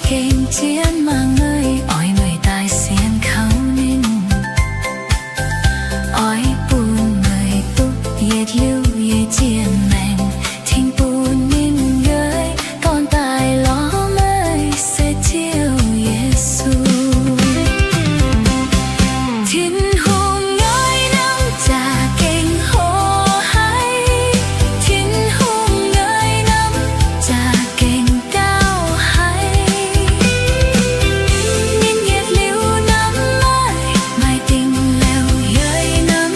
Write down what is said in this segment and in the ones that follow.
Gengh zien mangc meih, oix meih daaih sienx kaux ninh, oix bun meih duqv yietc liuz yie jiex maengc, tengx bun ninh nyei Dorn daaih lorz meih, se Ziouv Yesu. Tin-Hungh nyei norm jaax gengh hoc haic, Tin-Hungh nyei norm jaax gengh daauh haic. Ninh yietc liuz norm meih, maaih dingh liouh yeic norm,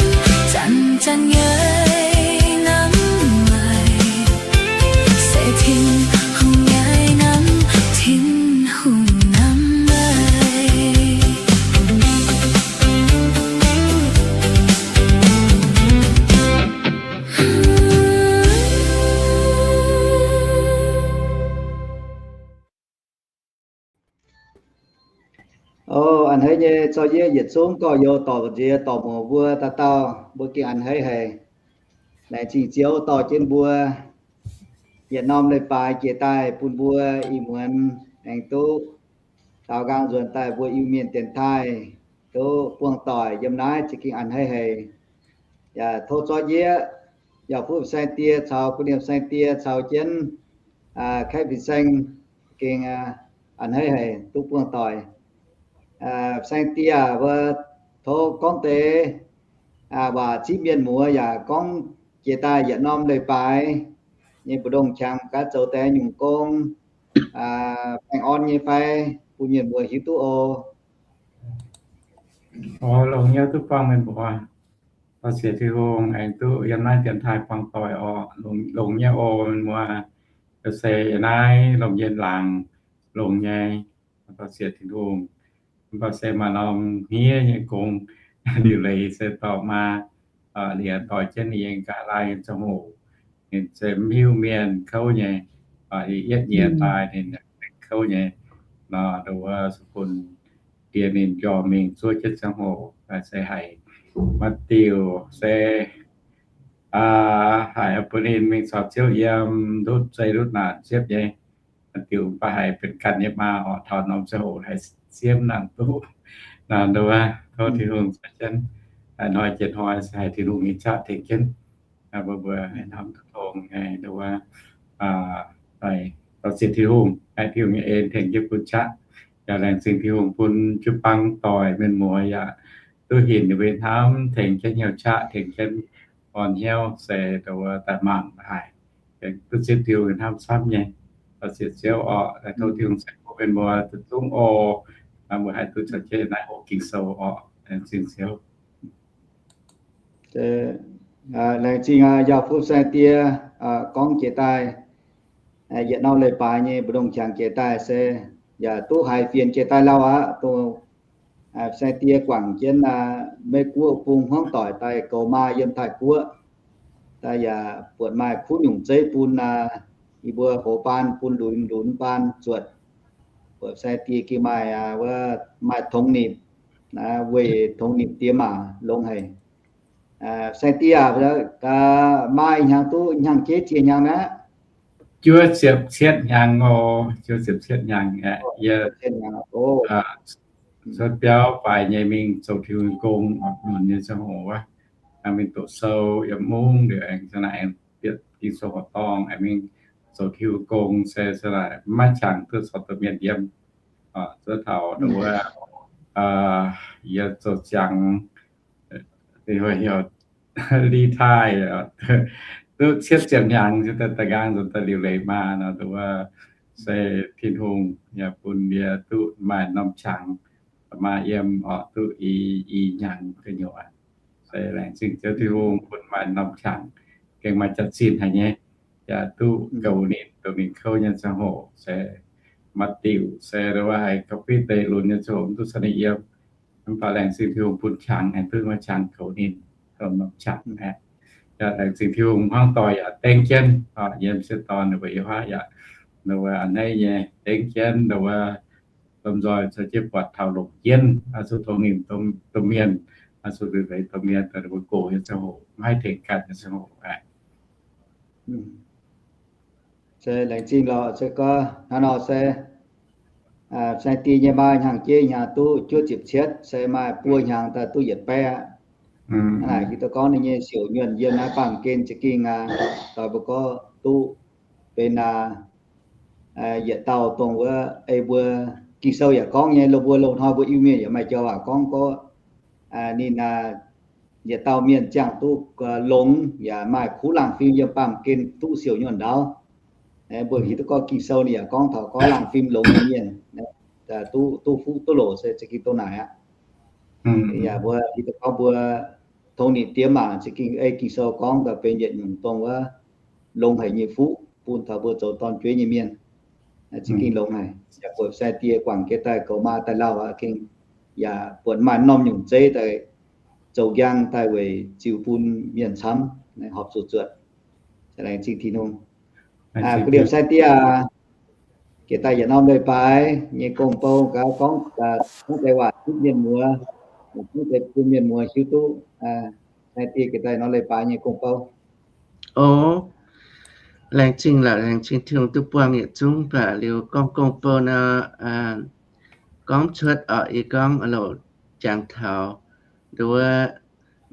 zanc-zanc yeic norm meih, se Tin-Hungh nyei norm, Tin-Hungh norm meih. O, a'hneiv nyei zorqv yieqv yietc zungv gorx-youz dorc nziex dorc muoz mbuo dauh dauh, mbuo gengh a'hneiv haic. Laengz zingh Ziouv dorh jienv mbuo yietc norm leiz-baaix jiex daaih bun mbuo ih muonz aengx duqv daaux nqaang nzuonx daaih mbuo Iu-Mienh dienx taaih, duqv buangh doic yiem naaiv za'gengh a'hneiv haic. Yaac tov zorqv yieqv yaac fuqv saeng-die caux gu niemh saeng-die caux jienv kaeqv fin-saeng gengh a'hneiv haic duqv buangh doic. Saeng-die aac, mbuo tov gorngv deix waac zipv mienh muoz yaac gorngv jiex daaih yietc norm leiz-baaix nyei mbu'ndongx qangx gaax zoux deix nyungc gong baengh orn nyei fai, bun mienh muoz hiuv duqv oc. O, longx nyei, duqv buangh mienh muoz. Tov sienx Tin-Hungh aengx duqv yiem naaiv dienx taaih buangh doic oc. Longx nyei oc mienh muoz. Se yiem naaiv lomh njien laangc longx nyei. Tov sienx Tin-Hungh. Mv baac se maaih norm hniev nyei gong, liuc leiz se dorh maa, liuz doix jienv ninh nyei nqa'haav laai nyei ziangh hoc, ninh se mv hiuv mienh kouv nyei, yietv nyiex daaih ninh kouv nyei nor, nduov se bun diex ninh njormh mingh zuov jienv ziangh hoc se haiz maaih diuc se haiz bun ninh mingh caux Ziouv yiem ndutv zei ndutv naanc ziepv nyei. Diuc mv baac haiz benx ganh nyei maa orqc, taux norm ziangh hoc haiz siemv nangc duqv. Nor nduov, tov Tin-Hungh ceix jienv, hnoi jiex hnoi se haiz Tin-Hungh nyei qaqv tengx jienv mbuo, mbuo hnamv duqv tong nyei nduov. Tov sienx Tin-Hungh, Tin-Hungh nyei en tengx jienv bun qaqv. Yaac laengz zingh Tin-Hungh bun jiu-baang doic mienh muoz yaac duqv hinc ninh mbuo hnamv, tengx jienv hnyouv qaqv, tengx jienv orn hnyouv se nduov daaih mangc haic. Duqv zipv Tin-Hungh hnamv camv nyei. Tov sienx Ziouv orqc, tov Tin-Hungh ceix bun mienh muoz duqv zungv oc. Mbuo haih duqv caux jienv naaiv hoqc Ging-Sou orqc. Laengz zingh Ziouv. Laengz zingh yaac fuqv saeng-die gorngv jiex daaih yietc norm leiz-baaix nyei mbu'ndongx qangx jiex daaih se yaac duqv haiz fienx jiex daaih lauh aqv. Dongh saeng-die guangc jienv Meiv-Guoqv bung hmuangv doic daaih goux maa yiem Taiv-Guoqv. Daaih yaac buatc maaih kuv nyungc zeiv bun yie mbuo hoz baan, bun lunx, lunx baan zuotc. Buatc saeng-die gengh maaih, maaih tongx nipc, weih tongx nipc diex maac longx haic. Saeng-die aac, maaih hnyangx duqv hnyangx-jeiv ziex hnyangx mi'aqv? Juov ziepc cietv hnyangx oc. Juov ziepc cietv hnyangx aeqv, yie cuotv biauv faix nyei mingh zoux Tin-Hungh gong, lunx nyei ziangh hoc wuov, mingh doqc sou yiem mungv liuz aengx ziang naaic aengx bieqc Ging-Sou horqc dorngh aengx mingh zoux Tin-Hungh gong se ziang naaic maiv qangx duqv caux domh mienh yiem. Zuov taux nduov, yie zoux ziangx, heuc li taaih, duqv cietv ziepc hnyangx daaih nqaang nzunc daaih liuc leiz maa nor, nduov se Tin-Hungh yaac bun yie duqv maaih norm qangx maa yiem orqc, duqv i, i hnyangx gu'nyuoz. Se laengz zingh Ziouv Tin-Hungh bun maaih norm qangx, gengh maaih jaax-zinh haic nyei. Yaac duqv goux ninh, dongh ninh kouv nyei ziangh hoc se maaih diuc se nduov haiz ga'fitv deix lunx nyei ziangh hoc mv duqv caux ninh yiem. Mv baac laengz zingh Tin-Hungh bun qangx, aengx duqv maaih qangx goux ninh, dongh norm qangx aeqv. Yaac laengz zingh Tin-Hungh hmuangv doic yaac dengv jienv yiem sieqv dorn ninh mbuo yiem haav yaac nduov a'hneiv nyei dengv jienv nduov lomh nzoih caux jienv buatc taux longc jienv, zuqc tongx nimc domh mienh, zuqc liuc leiz domh mienh daaih ninh mbuo gox nyei ziangh hoc, maiv haih tengx ganh nyei ziangh hoc aeqv. Se laengz zingh lorqc, se gorngv hnangv nor se Sai die nyei maa hnyangx-jeiv hnyangx duqv juov ziepc cietv, se maaih buo hnyangx daaih duqv yietc baeqv aqv. Hnangv naaic hiuv duqv gorngv ninh nyei siouc nyuonh yiem naaiv baamh gen za'gengh doix mbuo gorngv duqv benx yietc dauh dongh wuov ei mbuo Ging-Sou yaac gorngv nyei, lo mbuo loz-hnoi mbuo Iu-Mienh yaac maaih jauv waac gorngv gorqv ninh yietc dauh mienh ziangh duqv longx yaac maaih kuv laangh fim yiem baamh gen duqv siouc nyuonh ndaauv. Mbuo hiuv duqv gorngv Ging-Sou ninh yaac gorngv taux gorngv laangh fim longx nyei mienh duqv, duqv fuqv duqv loc se za'gengh dongh naaic aqv. Yaac mbuo hiuv duqv gorngv mbuo tongx ninh diex mangc za'gengh ei Ging-Sou gorngv daaih benx yietc nyungc dongh wuov longx haic nyei fuqv bun taux mbuo zoux dorn-jueiv nyei mienh. Za'gengh longx haic. Yaac buatc sai die guangc jiex daaih goux maa daaih lauh aqv, gengh yaac buatc maaih norm nyungc zeiv daaih zoux njang daaih weic ziux bun mienh camv horpc zuqc zuotc. Laengz zingh Tin-Hungh. Kuv liemh sai die aac, jiex daaih yietc norm leiz-baaix nyei gong-bou gaax gorngv, gorngv deix waac zipv mienh muoz, gorngv deix bun mienh muoz hiuv duqv. Sai die jiex daaih norm leiz-baaix nyei gong-bou. O, laengz zingh lorqc, laengz zingh Tin-Hungh duqv buangh yietc zungv baac liuz gorngv gong-bou nor, gorngv cuotv oc, yie gorngv loc jangx taux nduov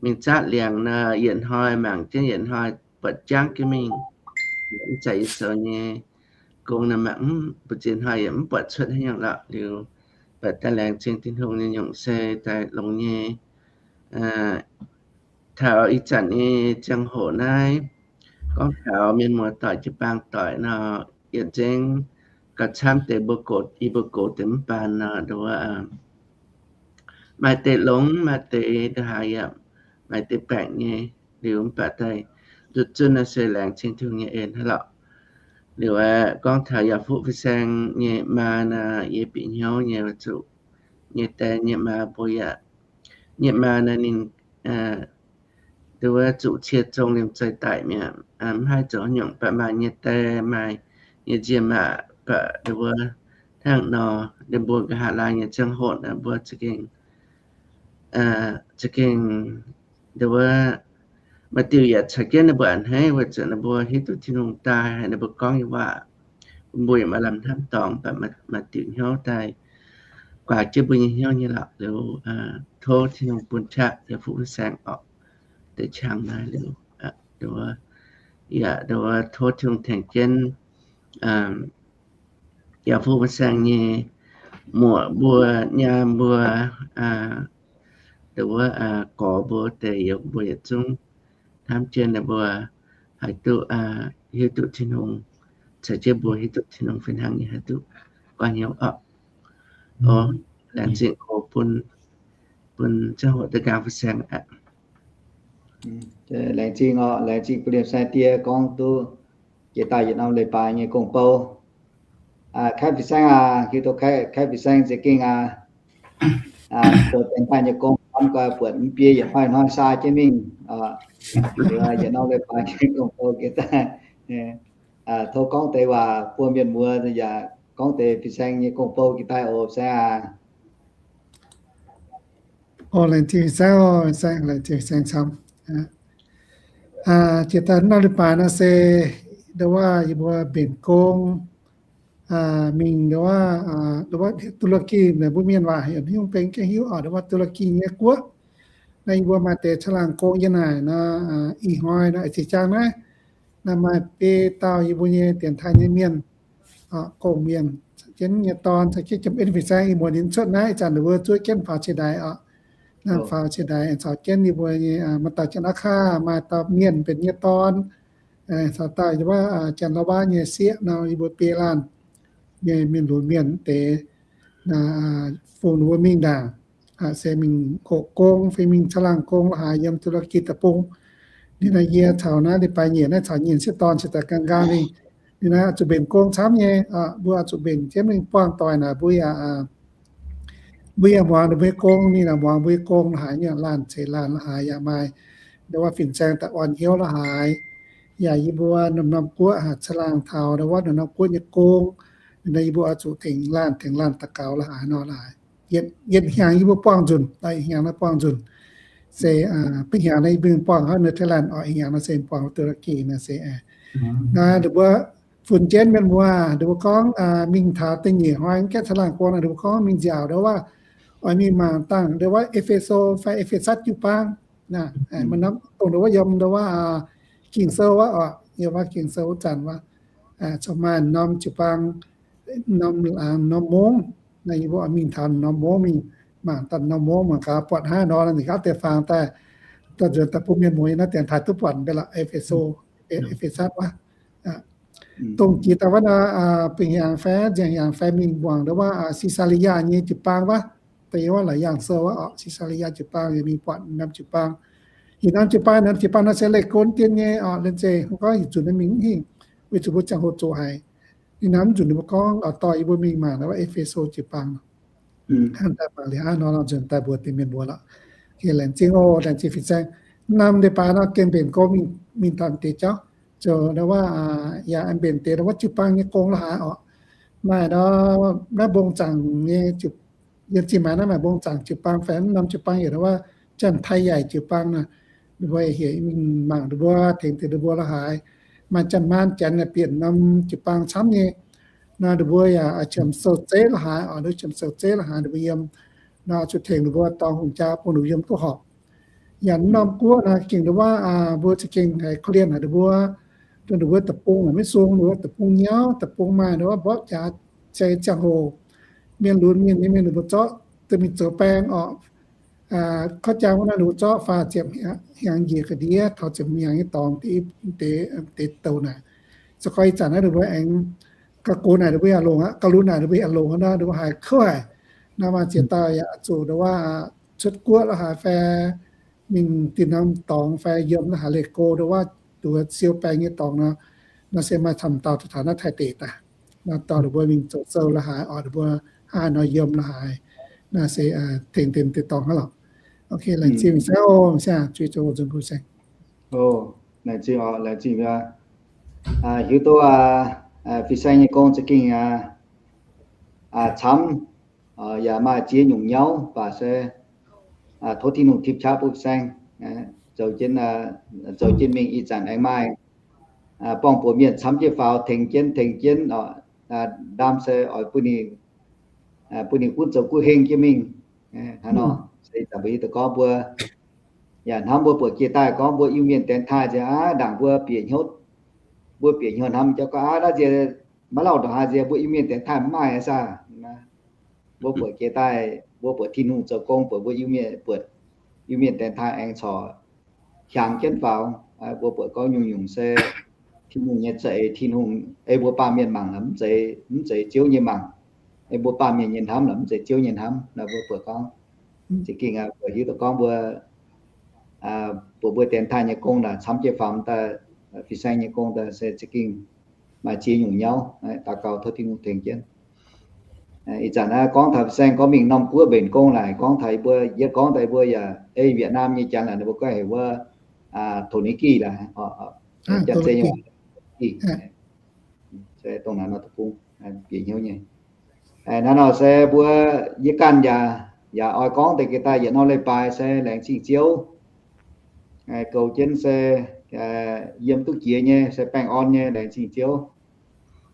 mingh zatv liangx nor, yietc hnoi mangc jienv yietc hnoi buatc jangv jienv mingh. Mv zeiz yie zoux nyei gong nor mangc mv, mbu'ziex hnoi yaac mv buatc cuotv haaix nyungc lorqc. Liuz baac daaih laengz zingh Tin-Hungh nyei nyungc se daaih longx nyei. Taux ih zanc nyei ziangh hoc naaiv, gorngv taux mienh muoz doic jiu-baang doic nor, yietc nzengc gauh camv deix mbuo gox, yie mbuo gox deix mv baac nor, nduov maaih deix longx, maaih deix ndongc haaix yaac maaih deix baengc nyei. Liuz mv baac daaih nzutv zunv nor se laengz zingh Tin-Hungh nyei en hnangv lorqc. Liuz aeqv, gorngv taux yaac fuqv fin-saeng nyei maa nor, yie bieqc hnyouv nyei zuqc nyei die nyei maa mbuo yaac, nyei maa nor ninh nduov zuqc cie zong liemh zeih daic mi'aqv, mv haih zoux haaix nyungc, baac maaih nyei die maaih nyei nziemh aqv. Baac nduov hnangv nor, ninh mbuo nqa'haav laai nyei ziangh hoc mbuo za'gengh, za'gengh nduov maaih diuc yaac caux jienv ninh mbuo a'hneiv weic zuqc ninh mbuo hiuv duqv Tin-Hungh daaih haiz ninh mbuo gorngv nyei waac, mbuo yaac maaih lamh hnamv dorngx, baac maaih diuc hnyouv daaih guaax jienv mbuo nyei hnyouv nyei lorqc. Liuz tov Tin-Hungh bun qaqv yaac fuqv fin-saeng orqc, deix qangx naaiv liuz, nduov yaac nduov tov Tin-Hungh tengx jienv yaac fuqv fin-saeng nyei muoc mbuo, nyaam mbuo, nduov gorx mbuo deix, yaac mbuo yietc zungv hnamv jienv ninh mbuo haih duqv hiuv duqv Tin-Hungh, caux jienv mbuo hiuv duqv Tin-Hungh fih hnangv nyei haih duqv guaax hnyouv orqc. O, laengz zingh oc, bun, bun ziangh hoc deix nqaang fin-saeng aqv. Laengz zingh oc, laengz zingh bun liemh sai die gorngv duqv jiex daaih yietc norm leiz-baaix nyei gong-bou. Kaeqv fin-saeng aac, hiuv duqv kaeqv fin-saeng za'gengh aac, zoux dienx taaih nyei gong, hnamv gau buatc mv bieqc yietc hnoi hnoi saa jienv mingh. Yietc norm leiz-baaix nyei gong-bou jiex daaih, tov gorngv deix waac bun mienh muoz yaac gorngv deix fin-saeng nyei gong-bou jiex daaih oc, fin-saeng aac. O, laengz zingh fin-saeng, fin-saeng, laengz zingh fin-saeng camv. Jiex daaih norm leiz-baaix nor se nduov wuov yie mbuo mbenc gong mingh nduov wuov, nduov wuov ตุรกี naaic mbuo mienh waac heuc hnyungv benx gengh hiuv oc, nduov wuov ตุรกี nyei guoqv. Naaiv yie mbuo maaih deix caangh laangh gong yiem naaic nor, ih hnoi nor, ih zanc naaiv, naaiv maaih biei dauh yie mbuo nyei dienx taaih nyei mienh, gong-mienh, caux jienv nyei dorn, caux jienv Janx-En fin-saeng, ih muonz ninh cuotv naaiv ih zanc ninh mbuo zuov jienv faaux ciex ndaix oc. Naaiv faaux ciex ndaix caux jienv yie mbuo nyei maaih dauh Janx-Aqv Kaav, maaih dauh mienh mbenc nyei dorn, caux dauh wuov Janx-Lauv Waav nyei sieqv nor, yie mbuo biei laanh nyei mienh lunx mienh deix, fungx ninh mbuo mingh ndaangc, se mingh hoqc gong fai mingh caangh laangh gong la'haaix yiem ตุรกี deic-bung. Ninh naaiv yie caux naaiv leiz-baaix nyeic naaiv caux nyeic sieqv dorn cingx daaih gaang nqaang mingh. Ninh naaiv oix zuqc mbenc gong camv nyei, mbuo oix zuqc mbenc jienv mingh buangh doic naaic mbuo yaac, mbuo yaac muangx ninh mbuo nyei gong, ninh yaac muangx mbuo nyei gong la'haaix nyungc, laanh ceix laanh la'haaix yaac maaih, nduov wuov fin-saeng daaih orn hnyouv la'haaix. Yaac yie mbuo norm-norm guoqv caangh laangh taux nduov wuov norm-norm guoqv nyei gong, ninh naaiv yie mbuo oix zuqc tengx laanh tengx laanh daux gaux la'haaix nor la'haaix. Yietc hnyangx yie mbuo buangh nzunc, yietc hnyangx naaiv buangh nzunc. Se benx hnyangx naaiv yie mbuo buangh hnangv Netherlands oc, hnyangx naaiv se buangh ตุรกี naaiv se. Naaiv ninh mbuo funx jienv mienh muoz, ninh mbuo gorngv mingh taux da'nyeic hnoi gaeqv caangh laangh guang, ninh mbuo gorngv mingh nziaauc ndo wuov, oix mingh mangc dangh ndo wuov E^fe^so fai E^fe^satv jiu-baang. Maaih norm dongh ndo wuov yiem ndo wuov Ging-Sou wuov oc, yiem wuov Ging-Sou wuov zanc wuov, corc maaih norm jiu-baang, norm, norm mungv, naaiv yie mbuo mingh taux norm mungv mingh mangc daaih norm mungv mangc gaax buatc hnangv nor, ninh gaav deix faang daaih, daaih nzuonx daaih bun mienh muoz yiem naaiv dienx taaih duqv buatc mbe lorqc, E^fe^so, E^fe^satv wuov. Dongh jiex daaih wuov nor, bingh yangh fai nziang yangh fai mingh muangx ndo wuov Si^saa^le^yaa nyei jiu-baang wuov, da'nyeic wuov la'yangh sou wuov oc, Si^saa^le^yaa jiu-baang yaac mingh buatc norm jiu-baang. Ih norm jiu-baang, norm jiu-baang nor se leih gon dien nyei oc, liemh zeih gorngv yietc zunc mingh mv hingh, weic zuqc mbuo ziangh hoc zoqc haic. Ninh nor mv nzunc ninh mbuo gorngv dorh yie mbuo mingh mangc ndo wuov E^fe^so jiu-baang. Hnangv daaih mangc liuz hnangv nor nor nzuonx daaih mbuox deix mienh mbuo lorqc. Laengz zingh oc, laengz zingh fin-saeng. Naaiv deix baac nor gengh mbenc gong mingh, mingh taux deix jauv, zoux ndo wuov, yaac aengx mbenc deix ndo wuov jiu-baang nyei gong la'haaix oc. Maaih ndo naaiv mbong zaangc nyei, yiem zinh maaiz naaiv maaih mbong zaangc jiu-baang fai norm jiu-baang yietc ndo wuov Janx-Taiv Yaic jiu-baang nor, ninh mbuo heuc mingh mangc ninh mbuo, tengx deix ninh mbuo la'haaix. Maaih Janx-Maan Janx naaic bieqc norm jiu-baang camv nyei nor, ninh mbuo yaac qiemx sou-zeiv la'haaix oc, qiemx sou-zeiv la'haaix ninh mbuo yiem nor, zuqc tengx ninh mbuo dorh hungh jaa bun ninh mbuo yiem duqv horpc. Yaac norm guoqv naaic gengh ndo wuov, mbuo za'gengh haiz korv-lienh haic ninh mbuo, dongh ninh mbuo deic-bung naaic maiv sung, ninh mbuo deic-bung nyauv, deic-bung maaih ndo wuov mborqv jaax, se ziangh hoc mienh lunx mienh nyei mienh ninh mbuo zorqv dorh mingh zoux baeng oc. Korv jaa wuov naaiv ninh mbuo zorqv faah ziepc hnyangx njiec ga'ndiev taux ziepc hmz hnyangx nyei dorngx deix, deix douc naaic. Se gorngv ih zanc naaiv ninh mbuo aengx ga'gox naaic ninh mbuo yaac longc aqv, ga'lunx naaic ninh mbuo yaac longc aqv nor, ninh mbuo haiz kouv haic. Naaiv maaih ziex dauh yaac zuqc ndo wuov cuotv guoqv la'haaix fai mingh dinh norm dorngx fai yiem la'haaix leih go ndo wuov duqv siou baeng nyei dorngx nor, nor se maaih camv dauh taux naaiv Taiv deic daaih, nor dorh ninh mbuo mingh zoux sou la'haaix, orqc ninh mbuo hnangv haaix nor yiem la'haaix, naaiv se tengx dinh deix dorngx hnangv lorqc. Ok, laengz zingh saengv oc, saengv zuiz zoux nzunc bun saengv. Laengz zingh oc, laengz zingh. Hiuv duqv fin-saeng nyei gong za'gengh camv, yaac maaih ziex nyungc nyauv, mv baac se tov Tin-Hungh tipv qaqv bun fin-saeng zoux jienv, zoux jienv mingh ih zanc aengx maaih buangh buoz mienh camv jienv faaux, tengx jienv, tengx jienv, ndaam se oix bun ninh, bun ninh gunv zoux gunv heng jienv mingh. Hnangv nor se ih zanc mbuo hiuv duqv gorngv mbuo yaac hnamv mbuo buatc jiex daaih gorngv mbuo Iu-Mienh dienx taaih nziex aav ndaangc mbuo bieqc hnyouv, mbuo bieqc hnyouv hnamv jauv gorngv aav naaiv nziex maiv lauh ndongc haaix nziex mbuo Iu-Mienh dienx taaih mv maaih aqv saah. Mbuo buatc jiex daaih mbuo buatc Tin-Hungh zoux gong buatc mbuo Iu-Mienh, buatc Iu-Mienh dienx taaih aengx corc hiaangx jienv faaux. Mbuo buatc gorngv nyungc-nyungc se Tin-Hungh nyei za'eix, Tin-Hungh ei mbuo baamh mienh mangc mv zeiz, mv zeiz Ziouv nyei mangc. Ei mbuo baamh mienh nyei hnamv mv zeiz Ziouv nyei hnamv. Nor mbuo buatc gorngv za'gengh mbuo hiuv duqv gorngv mbuo, buatc mbuo dienx taaih nyei gong naaic camv jienv faaux daaih, fin-saeng nyei gong daaih se za'gengh maaih ziex nyungc nyauv. Daux gaux tov Tin-Hungh tengx jienv. Ih zanc naaiv gorngv taux fin-saeng gorngv mingh norm guoqv mbenc gong naaic, gorngv taux yie mbuo, yie gorngv daaih mbuo yaac ei Vietnam nyei janx naaic ninh mbuo gorngv heuc wuov Thổ Nhĩ Kỳ laaix, Thổ Nhĩ Kỳ. Se dongh naaiv nor deic-bung bieqc hnyouv nyei. Naaiv nor se mbuo yie ganh yaac, yaac oix gorngv deix jiex daaih yietc norm leiz-baaix se laengz zingh Ziouv. Goux jienv se yiem duqv jiex nyei se baengh orn nyei, laengz zingh Ziouv.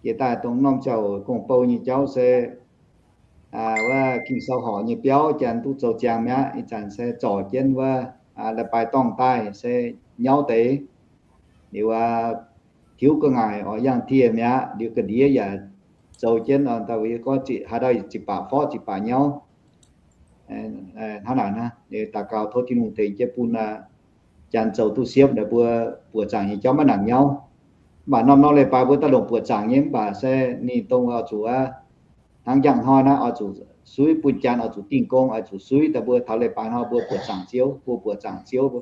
Jiex daaih dongh norm ziangh hoc gong-bou nyei jauv se wuov Ging-Sou horc nyei biauv janx duqv zoux ziangx mi'aqv. Ih zanc se zorc jienv wuov leiz-baaix dorngh daaih se nyauv deix. Liuz tiuv ga'ngaaic oix yangh dieh mi'aqv. Liuz ga'ndiev yaac zoux jienv, daaih gorngv haaix dauh ziqc baac forv ziqc baac nyauv. Hnangv naaic naaiv, daux gaux tov Tin-Hungh tengx jienv bun janx zoux duqv siepv naaic mbuo buoqc zaangc nyei jauv maiv nangc nyauv. Mv baac norm-norm leiz-baaix mbuo daaih longc buoqc zaangc nyei, mv baac se ninh dongh oix zuqc hnangv njang hnoi naaiv oix zuqc suiv bun janx oix zuqc dingh gong, oix zuqc suiv daaih mbuo taux leiz-baaix hnoi mbuo buoqc zaangc Ziouv, mbuo buoqc zaangc Ziouv.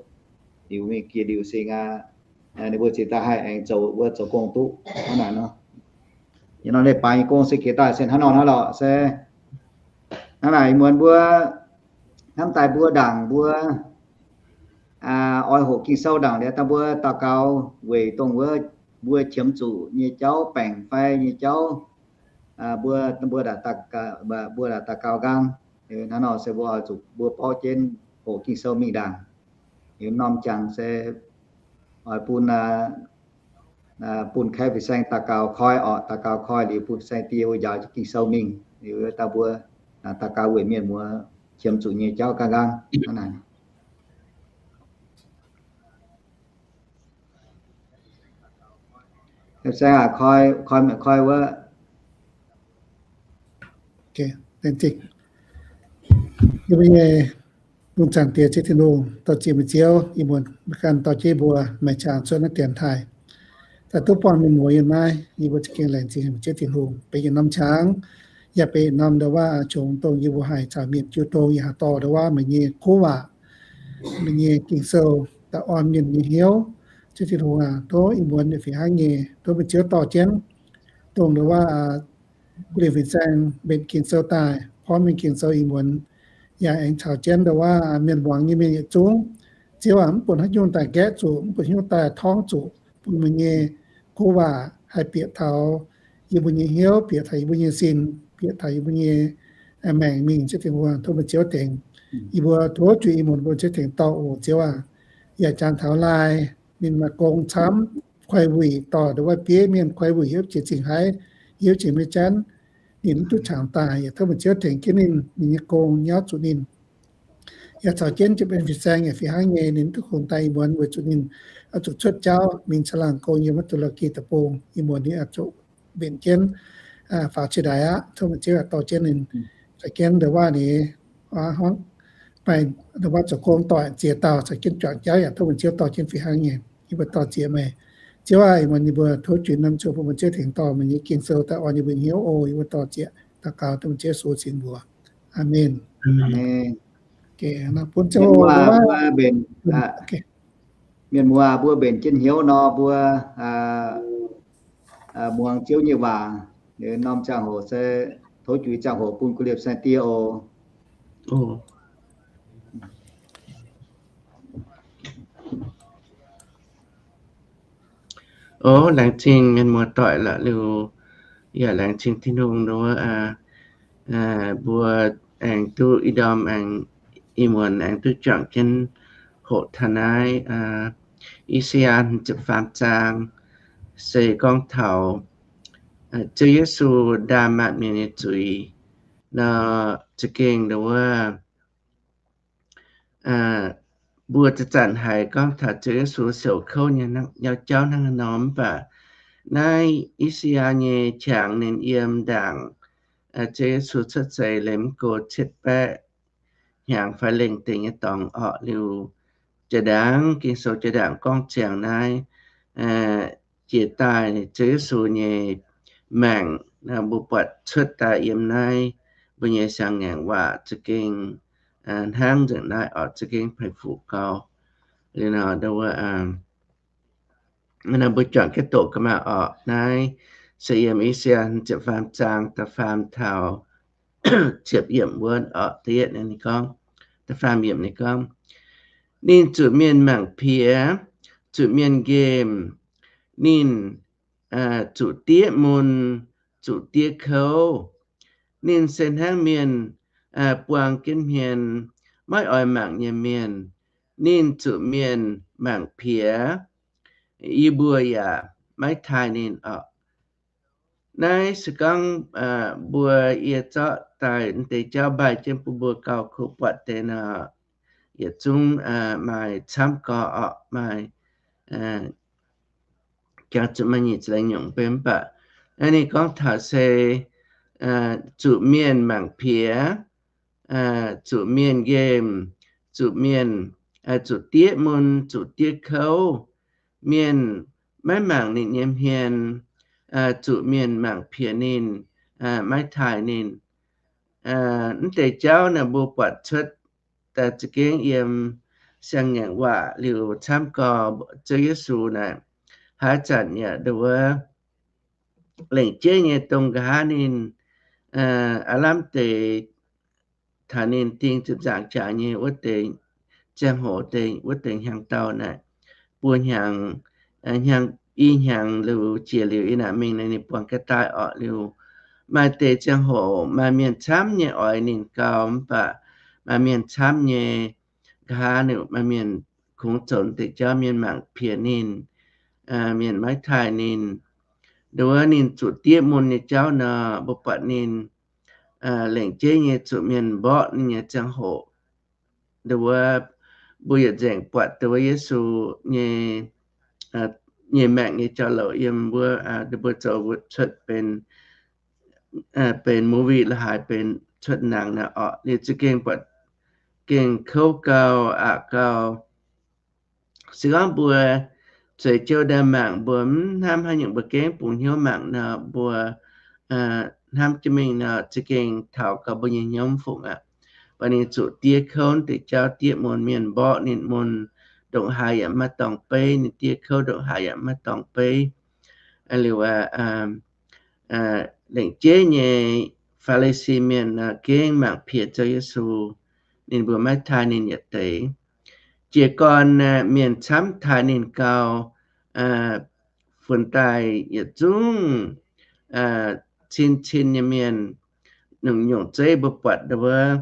Liuz mingh jiex liuz se aa, ninh mbuo ziouc daaih haih aengx zoux wuov zoux gong duqv hnangv naaic nor. Yie nor leiz-baaix nyei gong se jiex daaih se hnangv nor hnangv lorqc se hnangv naaic muonz mbuo hnamv daaih mbuo ndaangc mbuo oix hoqc Ging-Sou ndaangc liuz daaih mbuo daux gaux weic dongh wuov mbuo qiemx zuqc nyei jauv, baengc fai nyei jauv, mbuo, mbuo, mbuo daux gaux nqaang. Hnangv nor se mbuo oix zuqc mbuo borqv jienv hoqc Ging-Sou mingh ndaangc. Liuz norm jangx se oix bun bun kaeqv fin-saeng daux gaux koi orqc, daux gaux koi liuz bun fin-saeng die wuov njaaux jienv Ging-Sou mingh liuz daaih mbuo daux gaux weic mienh muoz qiemx zuqc nyei jauv ganh nqaang. Fin-saeng aac, koi, koi, koi wuov. Yie mbuo nyei Lungh Zaangc Diex Ziouv Tin-Hungh, dor-ziec meih Ziouv, ih muonz maiv ganh dorh jienv mbuo maengc qangx cuotv naaiv dienx taaih. Daaih duqv buangh mienh muoz yiem naaiv, yie mbuo za'gengh laengz zingh meih Ziouv Tin-Hungh. Benx yietc norm qangx, yaac benx yietc norm ndau-waav, qongx dongh yie mbuo haih caux mienh jiu tong, yaac haih dorh ndau-waav meih nyei kuv waac, meih nyei Ging-Sou daaih orn mienh nyei hnyouv. Ziouv Tin-Hungh aac, tov ih muonz fih hnangv nyei, tov meih Ziouv dorh jienv dongh ndau-waav gu'lienh fin-saeng mbenc Ging-Sou daaih, porv mienh Ging-Sou ih muonz, yaac aengx caux jienv ndau-waav mienh muangx nyei mienh yietc zungv. Ziouv aac, mv bun haaix nyungc daaih nqaeqv zuqc, mv bun haaix nyungc daaih torngv zuqc, bun meih nyei kuv waac haih bieqc taux yie mbuo nyei hnyouv, bieqc taux yie mbuo nyei sin, bieqc taux yie mbuo nyei maengc mingh. Ziouv Tin-Hungh, tov meih Ziouv tengx yie mbuo tov juix ih muonz mbuo Ziouv tengx dorh oc. Ziouv aac, yaac jangx taux Laai, ninh maaih gong camv, kuaix wuic, dorh ndau-waav bieiv mienh kuaix wuic hiuv jiex zingh haiv, hiuv jiex maiv janv, ninh mv duqv qangx daaih. Yaac tov meih Ziouv tengx jienv ninh, ninh nyei gong nyauv zuqc ninh. Yaac caux jienv jiu-baeng fin-saeng yaac fih hnangv nyei, ninh mv duqv kungx daaih ih muonz weic zuqc ninh oix zuqc cuotv jauv mingh caangh laangh gong yiem wuov Delagoa Deic-Bung. Ih muonz ninh oix zuqc mbenc jienv faaux cie ndaix aqv. Tov meih Ziouv yaac dorh jienv ninh, caux jienv ndau-waav ninh, maaih ndau-waav zoux gong doic ziex dauh caux jienv juangc jauv yaac tov meih Ziouv dorh jienv fih hnangv nyei. Yie mbuo dor-ziec meih. Ziouv aac, ih muonz yie mbuo tov juix norm zuqc bun meih Ziouv tengx dorh meih nyei Ging-Sou daaih orn yie mbuo hnyouv oc. Yie mbuo dor-ziec daux gaux dongh meih Ziouv Yesu singx mbuox. Aamen. Mienh muoz mbuo mbenc jienv hnyouv nor, mbuo muangx Ziouv nyei waac. Norm ziangh hoc se tov juix ziangh hoc bun gu'lienh saeng-die oc. Oc, laengz zingh mienh muoz-doic la'liuc, yaac laengz zingh Tin-Hungh nduov, mbuo aengx duqv ih ndorm aengx ih muonz aengx duqv juangc jienv hoqc taux naaiv I^saa^yaa ziepc faam zaang, se gorngv taux Ziouv Yesu ndaam maanc mienh nyei zuiz nor, za'gengh nduov, mbuo zanc-zanc haiz gorngv taux Ziouv Yesu siouc kouv nyei nyauv jauv hnangv haaix nor, mv baac naaiv I^saa^yaa nyei qangx ninh yiem ndaangc Ziouv Yesu cuotv seix liemh mv go cietv baeqv hnyangx fai lengh deix nyei dorngx orqc liuz, jaa-ndaangc Ging-Sou jaa-ndaangc gorngv ziangx naaiv jiex daaih Ziouv Yesu nyei maengc, mbuo buatc cuotv daaih yiem naaiv mbuo nyei siang-ngaengc waac za'gengh hnangv nzengc naaiv orqc, za'gengh peix fuqv gau. Liuz nor, mbuo juangc jienv doqc ga'maauh orqc. Naaiv se yiem I^saa^yaa ziepc faam zaang da'faam taux ziepc yiemc wuov orqc. Da'yietv ninh gorngv, da'faam yiemc ninh gorngv, ninh zuqc mienh mangc piex, zuqc mienh nqemh, ninh zuqc diev mun, zuqc diev kouv. Ninh se hnangv mienh buang jienv hmien, maiv oix mangc nyei mienh. Ninh zuqc mienh mangc piex, yie mbuo yaac maiv taaih ninh orqc. Naaiv se gorngv mbuo yie zorqv daaih deix jauv mbaih jienv bun mbuo gauh kuv buatc deix nor, yietc zungv maaih camv gorx orqc, maaih jangx zuqc maaih nyic ziepc laengz nyungc mbe mv baac. Naaiv ninh gorngv taux se zuqc mienh mangc piex, zuqc mienh nqemh, zuqc mienh, zuqc diev mun, zuqc diev kouv. Mienh maiv mangc ninh nyei hmien, zuqc mienh mangc piex ninh, maiv taaih ninh. Mv deix jauv naaic mbuo buatc cuotv daaih za'gengh yiem siang-ngaengc waac liuz camv gorx Ziouv Yesu naaic, haaix zanc yaac nduov lengc jeiv nyei dongh nqa'haav ninh aav lamh deix taux ninh ding ziepc nzaangc jaax nyei wuov deix ziangh hoc, deix wuov deix hnyangx-daauh naaic, buo hnyangx, hnyangx, i hnyangx liuz jiex liuz yiem naaic mingh naaic ninh buangh jienv daaih orqc. Liuz maaih deix ziangh hoc maaih mienh camv nyei oix ninh gau, mv baac maaih mienh camv nyei nqa'haav ninh, maaih mienh kungx zoux deix jauv mienh mangc piex ninh. mienh maiv taaih ninh. Nduov ninh zuqc diev mun nyei jauv nor, mbuo buatc ninh lengc jeiv nyei zuqc mienh mborqv ninh nyei ziangh hoc. Nduov mbuo yietc nzengc buatc nduov Yesu nyei, nyei maengc nyei jauv-louc yiem wuov, mbuo zoux cuotv benx, benx movie la'haaix benx cuotv nangx naaic orqc, liuz za'gengh buatc gengh kouv gau, aqc gau. Se gorngv mbuo zueiz jienv ndaam mangc, mbuo mv hnamv haaix nyungc, mbuo gengh bungx hnyouv mangc nor, mbuo hnamv jienv mingh nor, za'gengh taux gau mbuo nyei hnyouv fungc aqv. Mv baac ninh zuqc diev kouv deix jauv, diev mun, mienh mborqv ninh mun, ndongc haaix yaac maiv dorngc beiv. Ninh diev kouv ndongc haaix yaac maiv dorngc beiv. Liuz aqv, lengc jeiv nyei Faa^li^si mienh gengh mangc piex Ziouv Yesu. Ninh mbuo maiv taaih ninh yietc deix. Jiez gorn mienh camv taaih ninh gau, funx daaih yietc zungv cin-cin nyei mienh, nyungc-nyungc zeiv mbuo buatc wuov,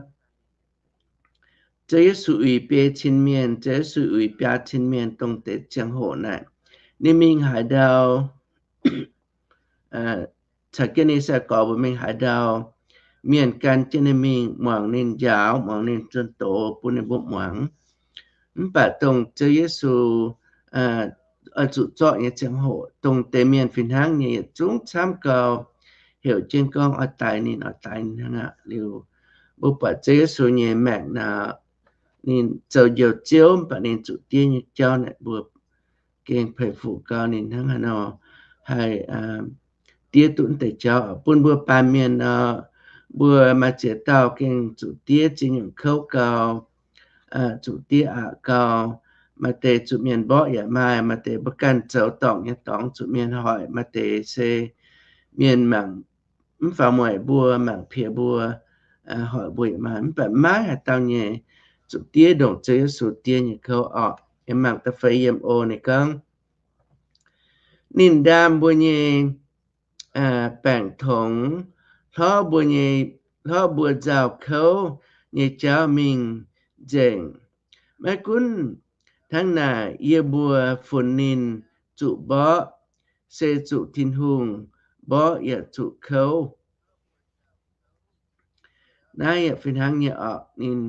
Ziouv Yesu uix biei cin mienh, Ziouv Yesu uix biaa cin mienh dongh deix ziangh hoc naaic, ninh mingh haaix ndau, caux jienv ninh sai-gorx mbuo mingh haaix ndau, mienh gan jienv ninh mingh, muangx ninh njaaux, muangx ninh zunh doz bun ninh mbuo muangx. Mv baac dongh Ziouv Yesu oix zuqc zorqv nyei ziangh hoc, dongh deix mienh fih hnangv nyei yietc zungv camv gau, heuc jienv gorngv oix daix ninh, oix daix ninh hnangv aqv. Liuz mbuo buatc Ziouv Yesu nyei maengc nor, ninh zoux njoux Ziouv, mv baac ninh zuqc diev nyei jauv naaic mbuo gengh peix fuc gau ninh hnangv haaix nor haih diev duqv deix jauv. Bun mbuo baamh mienh nor, mbuo maaih ziex dauh gengh zuqc diev ziex nyungc kouv gau, zuqc diev aqc gau. Maaih deix zuqc mienh mborqv yaac maaih, maaih deix mbuo ganh zoux dorngc nyei dorngx zuqc mienh hoic, maaih deix se mienh mangc mv faaux mueic mbuo, mangc piex mbuo, hoic mbuo yaac maaih. Mv baac maiv haaix dauh nyei zuqc diev ndongc Ziouv Yesu diev nyei kouv orqc. Yiem mangc da'feix yiem o ninh gorngv, ninh ndaam mbuo nyei baengc tongx, hlorv mbuo nyei, hlorv mbuo nzauh kouv nyei jauv mingh nzengc. Maiv gunv hnangv naaic, yie mbuo funx ninh zuqc mborqv, se zuqc Tin-Hungh mborqv yaac zuqc kouv. Naaiv yaac fih hnangv nyei orqc. Ninh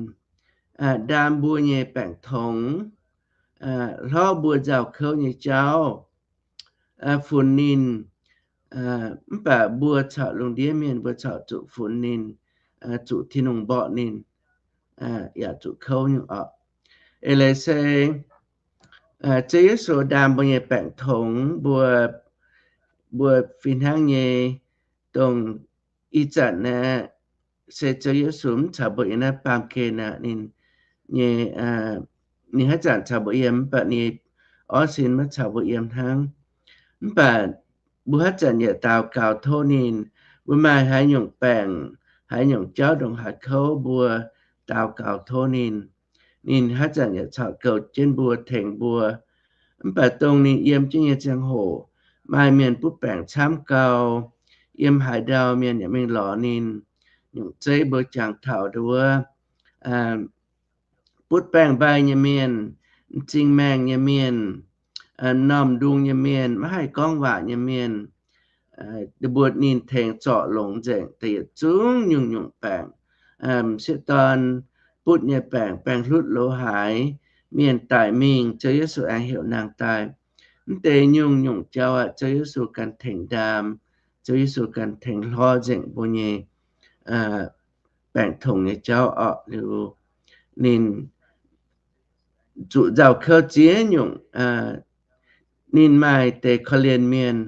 ndaam mbuo nyei baengc tongx, hlorv mbuo nzauh kouv nyei jauv, funx ninh, mv baac mbuo caux lungh ndiev mienh mbuo corc zuqc funx ninh, zuqc Tin-Hungh mborqv ninh, yaac zuqc kouv nyungc orqc. Eix leiz se Ziouv Yesu ndaam mbuo nyei baengc tongx, mbuo, mbuo fih hnangv nyei dongh ih zanc naaiv se Ziouv Yesu mv caux mbuo yiem naaiv baamh gen aqv. Ninh nyei, ninh haaix zanc caux mbuo yiem, mv baac ninh orv sin maiv caux mbuo yiem hnangv. Mv baac mbuo haaix zanc yaac daux gaux tov ninh. Mbuo maaih haaix nyungc baengc, haaix nyungc jauv ndongc haaix kouv, mbuo daux gaux tov ninh. Ninh haaix zanc yaac corc goux jienv mbuo, tengx mbuo. Mv baac dongh ninh yiem jienv nyei ziangh hoc, maaih mienh butv baengc camv gau, yiem haaix ndau mienh yaac mingh lorz ninh. Nyungc zeiv mbuo jangx taux nduov butv baengc mbai nyei mienh, m'zing maengh nyei mienh, m'normh ndung nyei mienh, maiv haih gorngv waac nyei mienh, mbuo ninh tengx zorc longx nzengc deix yietc zungv nyungc-nyungc baengc, m'sieqv dorn butv nyei baengc, baengc hlutv lo haaix, mienh daic mingh, Ziouv Yesu aengx heuc naang daaih. Mv deix nyungc-nyungc jauv aqv, Ziouv Yesu ganh tengx ndaam, Ziouv Yesu ganh tengx hlorv nzengc mbuo nyei baengc tongx nyei jauv orqc. Liuz ninh zuqc nzauh kouv ziex nyungc. Ninh maaih deix korv-lienh mienh,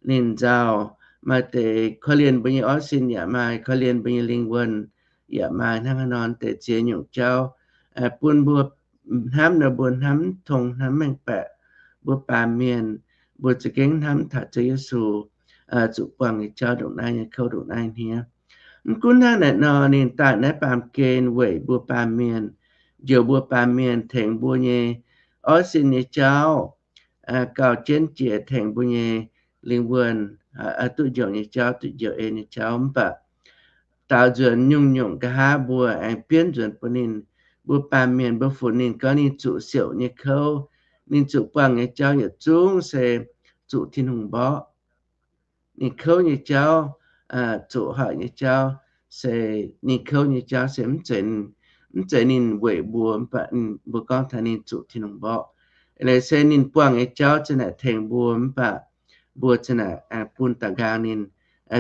ninh nzauh. Maaih deix korv-lienh mbuo nyei orv sin yaac maaih, korv-lienh mbuo nyei lingh wuonh yaac maaih. Hnangv haaix nor deix ziex nyungc jauv bun mbuo hnamv nor mbuo hnamv tong hnamv mengh baeqc. Mbuo baamh mienh mbuo za'gengh hnamv taux Ziouv Yesu zuqc buangh nyei jauv ndongc naaiv nyei kouv ndongc naaiv hniev. Mv gunv hnangv naaic nor, ninh daaih naaiv baamh gen weic mbuo baamh mienh, njoux mbuo baamh mienh, tengx mbuo nyei orv sin nyei jauv, gauh jienv jiex tengx mbuo nyei lingh wuonh duqv njoux nyei jauv, duqv njoux en nyei jauv. Mv baac daaux nzuonx nyungc-nyungc nqa'haav mbuo aengx bienv nzuonx bun ninh. Mbuo baamh mienh mbuo funx ninh gorngv ninh zuqc siouc nyei kouv, ninh zuqc buangh nyei jauv yietc zungv se zuqc Tin-Hungh mborqv. Ninh kouv nyei jauv, zuqc hoic nyei jauv, se ninh kouv nyei jauv se mv zeiz, mv zeiz ninh weic mbuo, mv baac mbuo gorngv taux ninh zuqc Tin-Hungh mborqv. Eix leiz se ninh buangh nyei jauv ziang naaic tengx mbuo, mv baac mbuo ziang naaic aengx bun da'nqaang ninh,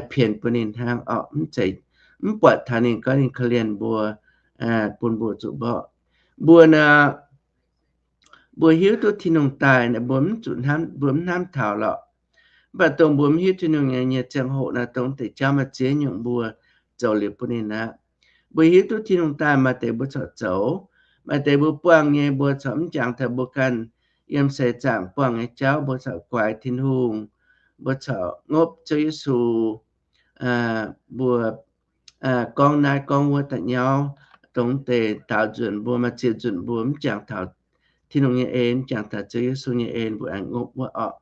pienx bun ninh hnangv orqc. Mv zeiz, mv buatc taux ninh gorngv ninh korv-lienh mbuo, bun mbuo zuqc mborqv. Mbuo naaic, mbuo hiuv duqv Tin-Hungh daaih naaic, mbuo mv zuqc hnamv, mbuo mv hnamv taux lorqc. Mv baac dongh mbuo mv hiuv Tin-Hungh nyei, nyei ziangh hoc naaic, dongh deix jauv maaih ziex nyungc mbuo zoux liuz bun ninh aqv. Mbuo hiuv duqv Tin-Hungh daaih maaih deix mbuo corc zoux, maaih deix mbuo buangh nyei mbuo corc mv jangx taux mbuo ganh yiem seix zaangc buangh nyei jauv, mbuo corc guaix Tin-Hungh, mbuo corc ngopv Ziouv Yesu, mbuo gorngv naaiv gorngv wuov da'nyauv, dongh deix daaux nzunc mbuo, maaih ziex nzunc mbuo mv jangx taux Tin-Hungh nyei en, mv jangx taux Ziouv Yesu nyei en, mbuo aengx ngopv wuov orqc.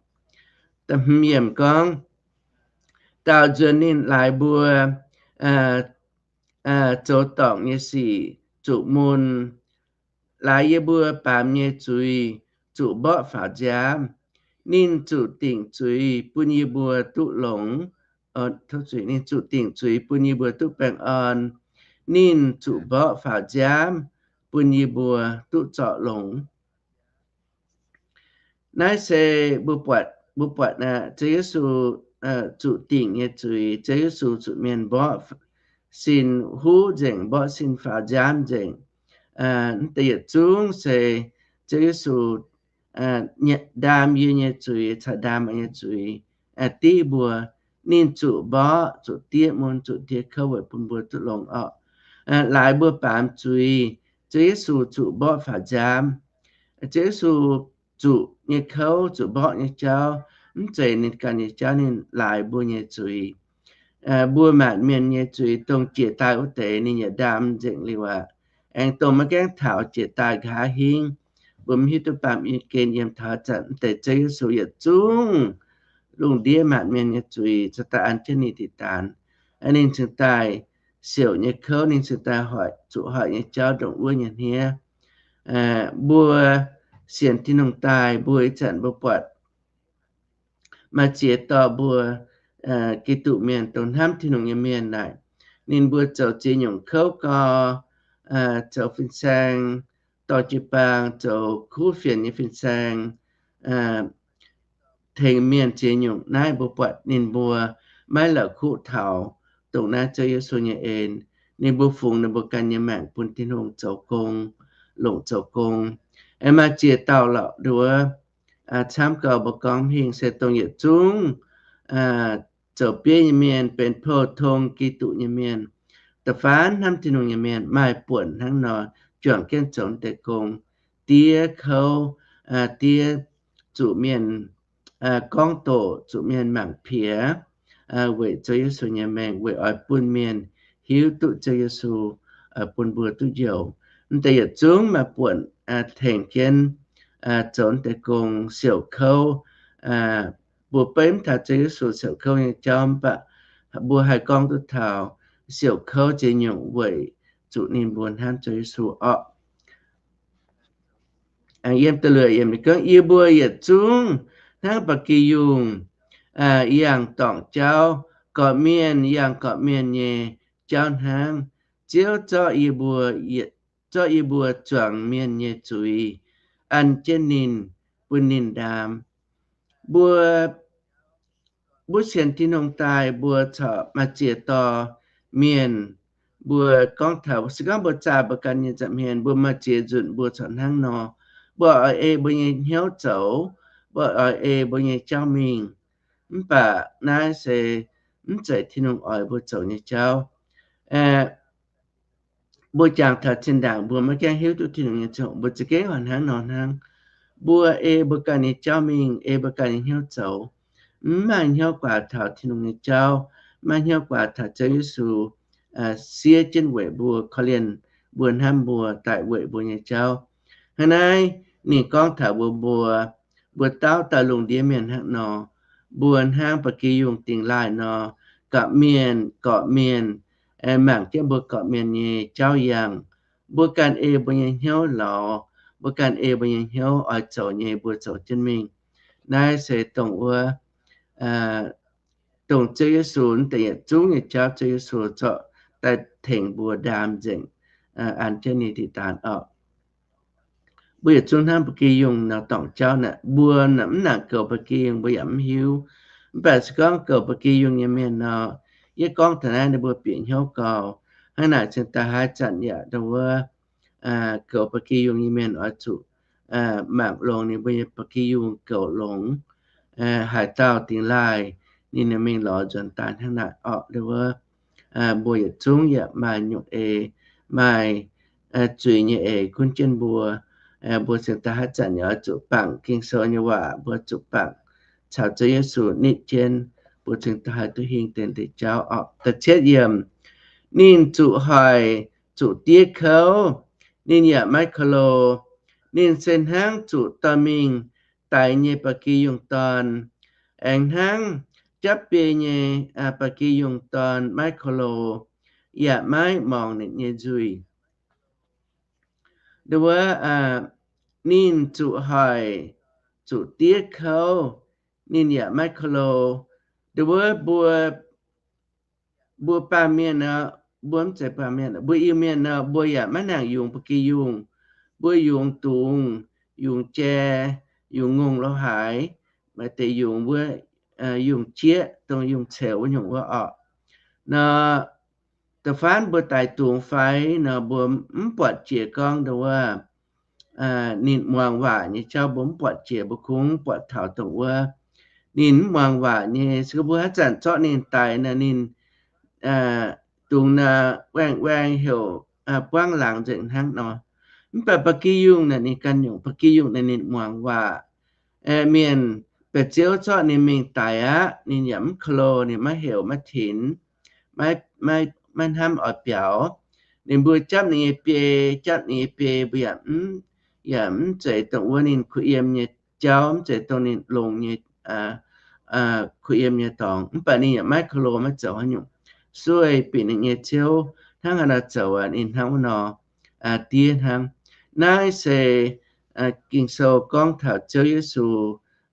Da'hmz yiemc gorngv, daaux nzunc ninh laaix mbuo zoux dorngc nyei sic zuqc mun, laaix yie mbuo baamz nyei zuiz zuqc mborqv faaux nziaamv. Ninh zuqc dingc zuiz bun yie mbuo duqv longx, ninh zuqc dingc zuiz bun yie mbuo duqv baengh orn. Ninh zuqc mborqv faaux nziaamv bun yie mbuo duqv zorc longx. Naaiv se mbuo buatc, mbuo buatc aqv, Ziouv Yesu zuqc dingc nyei zuiz, Ziouv Yesu zuqc mienh mborqv sin huv nzengc, mborqv sin faaux nziaamv nzengc. Mv deix yietc zungv se Ziouv Yesu ndaam yie nyei zuiz caux ndaam meih nyei zuiz. Div mbuo, ninh zuqc mborqv, zuqc diev mun, zuqc diev kouv weic bun mbuo duqv longx orqc. Laaix mbuo baamz zuiz, Ziouv Yesu zuqc mborqv faaux nziaamv. Ziouv Yesu zuqc nyei kouv, zuqc mborqv nyei jauv, mv zeiz ninh ganh nyei jauv, ninh laaix mbuo nyei zuiz. Mbuo maanc mienh nyei zuiz dongh jiex daaih wuov deix ninh yaac ndaam nzengc liuz aqv. Aengx dongh maiv gaengh taux jiex daaih nqa'haav hingv, mbuo mv hiuv duqv baamh gen yiem taux zanc mv deix Ziouv Yesu yietc zungv lungh ndiev maanc mienh nyei zuiz cingx daaih an jienv ninh diqc daanx. Ninh cingx daaih siouc nyei kouv, ninh cingx daaih hoic, zuqc hoic nyei jauv ndongc wuov nyei hniev. Mbuo sienx Tin-Hungh daaih, mbuo ih zanc mbuo buatc maaih ziex dauh mbuo Giduc mienh dongh hnamv Tin-Hungh nyei mienh naaic, ninh mbuo zoux ziex nyungc kouv gau, zoux fin-saeng, dorh jiu-baang zoux kuv fienx nyei fin-saeng, tengx mienh ziex nyungc. Naaiv mbuo buatc ninh mbuo maiv la'kuqv taux dongh naaiv Ziouv Yesu nyei en. Ninh mbuo fungx ninh mbuo ganh nyei maengc bun Tin-Hungh zoux gong, longc zoux gong. Aengx maaih ziex dauh lorqc nduov, camv gau mbuo gorngv hingh se dongh yietc zungv zoux bieiv nyei mienh, benx pou-tong Giduc nyei mienh, da'faanh hnamv Tin-Hungh nyei mienh maaih buonc hnangv nor, juangc jienv zoux deix gong, diev kouv, diev zuqc mienh gorngv doqc, zuqc mienh mangc piex, weic Ziouv Yesu nyei mengh, weic oix bun mienh hiuv duqv Ziouv Yesu, bun mbuo duqv njoux. Mv deix yietc zungv maaih buonc tengx jienv zoux deix gong, siouc kouv. Mbuo beiv mv taux Ziouv Yesu siouc kouv nyei jauv, mv baac mbuo haih gorngv duqv taux siouc kouv ziex nyungc weic zuqc ninh mbuo hnamv Ziouv Yesu orqc. Yiem da'luoqc yiemc ninh gorngv, yie mbuo yietc zungv hnangv ba'gi yungh, yangh dorngc jauv, gorqv-mienh yangh gorqv-mienh nyei jauv hnangv. Ziouv zorqv yie mbuo, zorqv yie mbuo zuangx mienh nyei zuiz, an jienv ninh, bun ninh ndaam. Mbuo, mbuo sienx Tin-Hungh daaih, mbuo corc maaih ziex dorh mienh, mbuo gorngv taux se gorngv mbuo zaah mbuo ganh nyei nza'hmien, mbuo maaih ziex nzunc mbuo corc hnangv nor. Mbuo oix ei mbuo nyei hnyouv zoux, mbuo oix ei mbuo nyei jauv mingh. Mv baac naaiv se mv zeiz Tin-Hungh oix mbuo zoux nyei jauv. Mbuo jangx taux zinh ndaangc mbuo maiv gaengh hiuv duqv Tin-Hungh nyei ziangh hoc, mbuo za'gengh oix hnangv nor hnangv. Mbuo ei mbuo ganh nyei jauv mingh, ei mbuo ganh nyei hnyouv zoux, mv maaih hnyouv guaax taux Tin-Hungh nyei jauv, mv maaih hnyouv guaax taux Ziouv Yesu siev jienv weic mbuo, korv-lienh mbuo, hnamv mbuo, daic weic mbuo nyei jauv. Hnangv naaiv ninh gorngv taux mbuo, mbuo, mbuo dauh dauh lungh ndiev mienh hnangv nor, mbuo hnangv ba'gi yungh dingh laaih nor, gorqv-mienh, gorqv-mienh, mangc jienv mbuo gorqv-mienh nyei jauv yangh. Mbuo ganh ei mbuo nyei hnyouv lorz, mbuo ganh ei mbuo nyei hnyouv oix zoux nyei, mbuo zoux jienv mingh. Naaiv se dongh wuov, dongh Ziouv Yesu, deix yietc zungv nyei jauv Ziouv Yesu zorqv daaih tengx mbuo ndaam nzengc, an jienv ninh diqc daanh orqc. Mbuo yietc zungv hnamv ba'gi yungh nor dorngc jauv naaic, mbuo mv nangc goux ba'gi yungh mbuo yaac mv hiuv. Mv baac se gorngv goux ba'gi yungh nyei mienh nor, yie gorngv taux naaiv ninh mbuo bieqc hnyouv gau. Hnangv naaic cingx daaih haaix zanc yaac dongh wuov goux ba'gi yungh nyei mienh oix zuqc mangc longx ninh mbuo nyei ba'gi yungh goux longx. Haaix dauh dingx laaih ninh mingh lorz nzuonx daaih hnangv naaic orqc. Dongh wuov mbuo yietc zungv yaac maaih nyungc eix, maaih zuiz nyei eix gunv jienv mbuo. Mbuo cingx daaih haaix zanc yaac oix zuqc bangc Ging-Sou nyei waac, mbuo zuqc bangc caux Ziouv Yesu nitv jienv, mbuo cingx daaih haih duqv hingh deix jauv orqc. Da'cietv yiemc, ninh zuqc hoic zuqc diev kouv, ninh yaac maiv ko lo. Ninh se hnangv zuqc dorh mingh daix nyei ba'gi yungh dorn, aengx hnangv japv biei nyei ba'gi yungh dorn maiv ko lo, yaac maiv morngx ninh nyei nzuih. Dongh wuov, ninh zuqc hoic zuqc diev kouv, ninh yaac maiv ko lo. Dongh wuov mbuo, mbuo baamh mienh nor, mbuo mv zeiz baamh mienh, mbuo Iu-Mienh nor, mbuo yaac maiv nangc yungz ba'gi yungh. Mbuo yungz dungz, yungz jai, yungz ngongh lo haaix, maaih deix yungz wuov, yungz jieqv, dongh yungz ceux wuov nyungc wuov orqc. Nor, da'faanh mbuo daix dungz fai nor, mbuo mv buatc jiex gorngv dongh wuov ninh muangx waac nyei jauv, mbuo mv buatc jiex, mbuo kungx buatc taux dongh wuov ninh mv muangx waac nyei. Se gorngv mbuo haaix zanc zorqv ninh daix nor, ninh dungz nor waeng waeng heuc buangv laangz nzengc hnangv nor. Mv baac ba'gi yungh naaic ninh ganh nyungc, ba'gi yungh naaic ninh muangx waac. Mienh, ba'ziouv zorqv ninh mingh daix aqv, ninh yaac mv ko lo, ninh maiv heuc maiv tinx, maiv, maiv hnamv oix biaux. Ninh mbuo japv ninh nyei biei, japv ninh nyei biei, mbuo yaac mv, yaac mv zeiz dongh wuov ninh kuh yiem nyei jauv, mv zeiz dongh ninh longx nyei, kuh yiem nyei dorngx. Mv baac ninh yaac maiv ko lo maiv zoux haaix nyungc. Sueih bieqc ninh nyei ziouv hnangv haaix nor zoux, ninh hnangv wuov nor diev hnangv. Naaiv se Ging-Sou gorngv taux Ziouv Yesu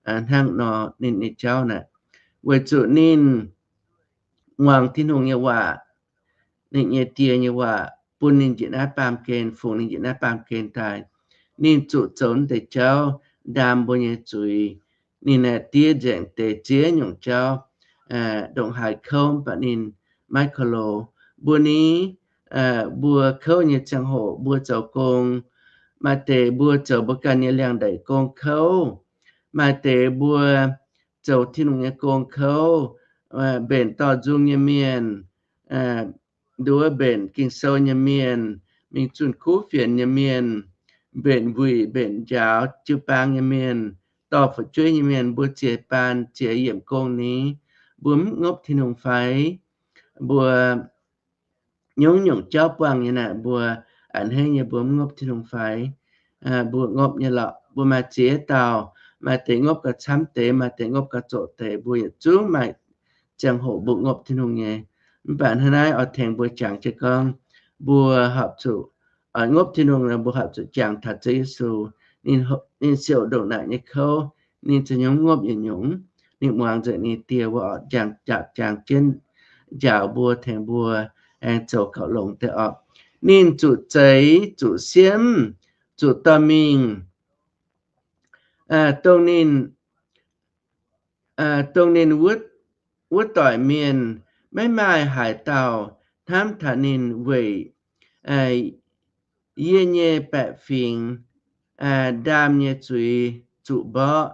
hnangv nor ninh nyei jauv naaic, weic zuqc ninh muangx Tin-Hungh nyei waac, ninh nyei Die nyei waac, bun ninh njiec naaiv baamh gen, fungx ninh njiec naaiv baamh gen daaih. Ninh zuqc zoux deix jauv ndaam mbuo nyei zuiz. Ninh aeqv, diev nzengc deix ziex nyungc jauv, ndongc haaix kouv mv baac ninh maiv ko lo. Mbuo ni, mbuo kouv nyei ziangh hoc mbuo zoux gong, maaih deix mbuo zoux mbuo ganh nyei liangx-ndeic gong kouv, maaih deix mbuo zoux Tin-Hungh nyei gong kouv, mbenc dorh nzung nyei mienh, nduov mbenc Ging-Sou nyei mienh, mingh zunh kuv fienx nyei mienh, mbenc wuic mbenc njaaux jiu-baang nyei mienh, dorh fu'jueiv nyei mienh, mbuo ziex baan ziex yiemc gong ni, mbuo mv ngopv Tin-Hungh fai? Mbuo nyungc-nyungc jauv buangh nyei naaic, mbuo a'hneiv nyei, mbuo mv ngopv Tin-Hungh fai? Mbuo ngopv nyei lorqc. Mbuo maaih ziex dauh, maaih deix ngopv gauh camv deix, maaih deix ngopv gauh zoqc deix, mbuo yietc zungv maaih ziangh hoc mbuo ngopv Tin-Hungh nyei. Mv baac hnangv naaiv oix tengx mbuo jangx jienv gorngv, mbuo horpc zuqc oix ngopv Tin-Hungh nor, mbuo horpc zuqc jangx taux Ziouv Yesu. Ninh siouc ndongc naaic nyei kouv, ninh za'nyungc ngopv yietc nyungc. Ninh muangx nzengc ninh Die wuov orqc, jangx, jangx jienv njaaux mbuo, tengx mbuo aengx zoux gauh longx deix orqc. Ninh zuqc zeix, zuqc siemv, zuqc dorh mingh, dongh ninh, dongh ninh wuov doic mienh, maiv maaih haaix dauh hnamv taux ninh weic yie nyei baeqc fingx ndaam nyei zuiz zuqc mborqv,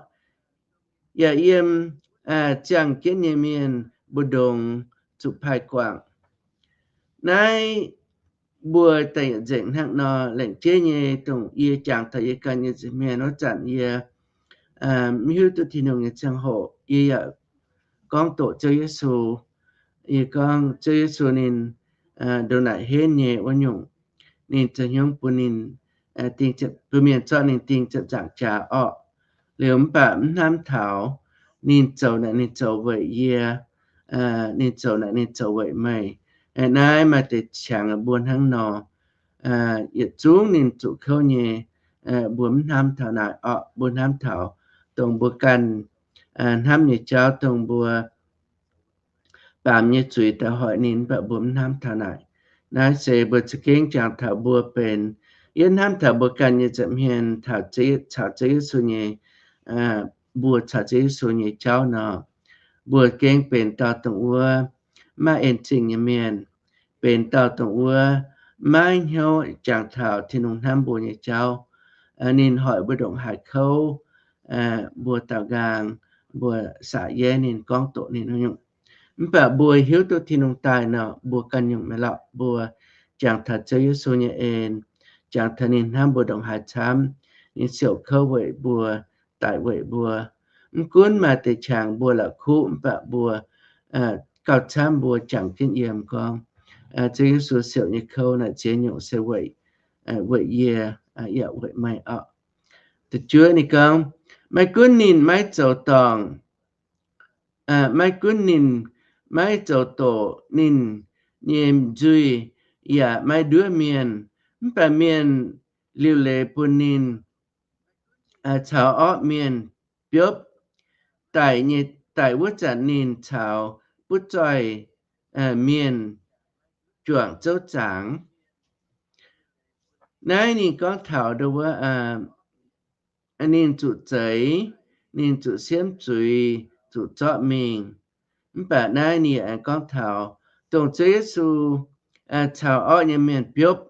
yaac yiem ziangh jienv nyei mienh mbu'ndongx zuqc paaiv guangc. Naaiv mbuo daaih yietc nzengc hnangv nor, lengc jeiv nyei dongh yie jangx taux yie ganh nyei nza'hmien wuov zanc, yie mv hiuv duqv Tin-Hungh nyei ziangh hoc, yie yaac gorngv doqc Ziouv Yesu. Yie gorngv Ziouv Yesu ninh ndongc naaic henv nyei wuov nyungc, ninh za'hnyungv bun ninh, bun mienh zorqv ninh ding ziepc nzaangc jaax orqc. Liuz mv baac mv hnamv taux ninh zoux naaic ninh zoux weic yie, ninh zoux naaic ninh zoux weic meih. Naaiv maaih deix qangx mbuo hnangv nor, yietc zungv ninh zuqc kouv nyei, mbuo mv hnamv taux naaic orqc. Mbuo hnamv taux dongh mbuo ganh hnamv nyei jauv dongh mbuo baamz nyei zuiz daaih hoic ninh, mv baac mbuo mv hnamv taux naaic. Naaiv se mbuo za'gengh jangx taux mbuo benx, yie hnamv taux mbuo ganh nyei nza'hmien taux, caux Ziouv Yesu nyei, mbuo caux Ziouv Yesu nyei jauv nor, mbuo gengh benx dauh dongh wuov maiv en zingh nyei mienh, benx dauh dongh wuov maiv hnyouv jangx taux Tin-Hungh hnamv mbuo nyei jauv. Ninh hoic mbuo ndongc haaix kouv, mbuo daaux nqaang, mbuo saax yeiv ninh, gorngv doqc ninh nyungc. Mv baac mbuo hiuv duqv Tin-Hungh daaih nor, mbuo ganh nyungc maiv lorqc. Mbuo jangx taux Ziouv Yesu nyei en, jangx taux ninh hnamv mbuo ndongc haaix camv, ninh siouc kouv weic mbuo, daic weic mbuo. Mv gunv maaih deix qangx mbuo la'kuqv, mv baac mbuo gauh camv mbuo jangx jienv yiem gorngv, Ziouv Yesu siouc nyei kouv naaic ziex nyungc se weic, weic yie, yaac weic meih orqc. Da'juov ninh gorngv, maiv gunv ninh maiv zoux dorngc, maiv gunv ninh maiv zoux doqc, ninh nyei nzuih yaac maiv nduov mienh, mv baac mienh liuc leiz bun ninh caux orqv mienh biopv. Daic nyei, daic wuov zanc ninh caux butv zoih mienh juangc zouv zaangc. Naaiv ninh gorngv taux ndo wuov, ninh zuqc zeix, ninh zuqc siemv zuiz, zuqc zorqv mingh. Mv baac naaiv ninh aengx gorngv taux dongh Ziouv Yesu caux orqv nyei mienh biopv.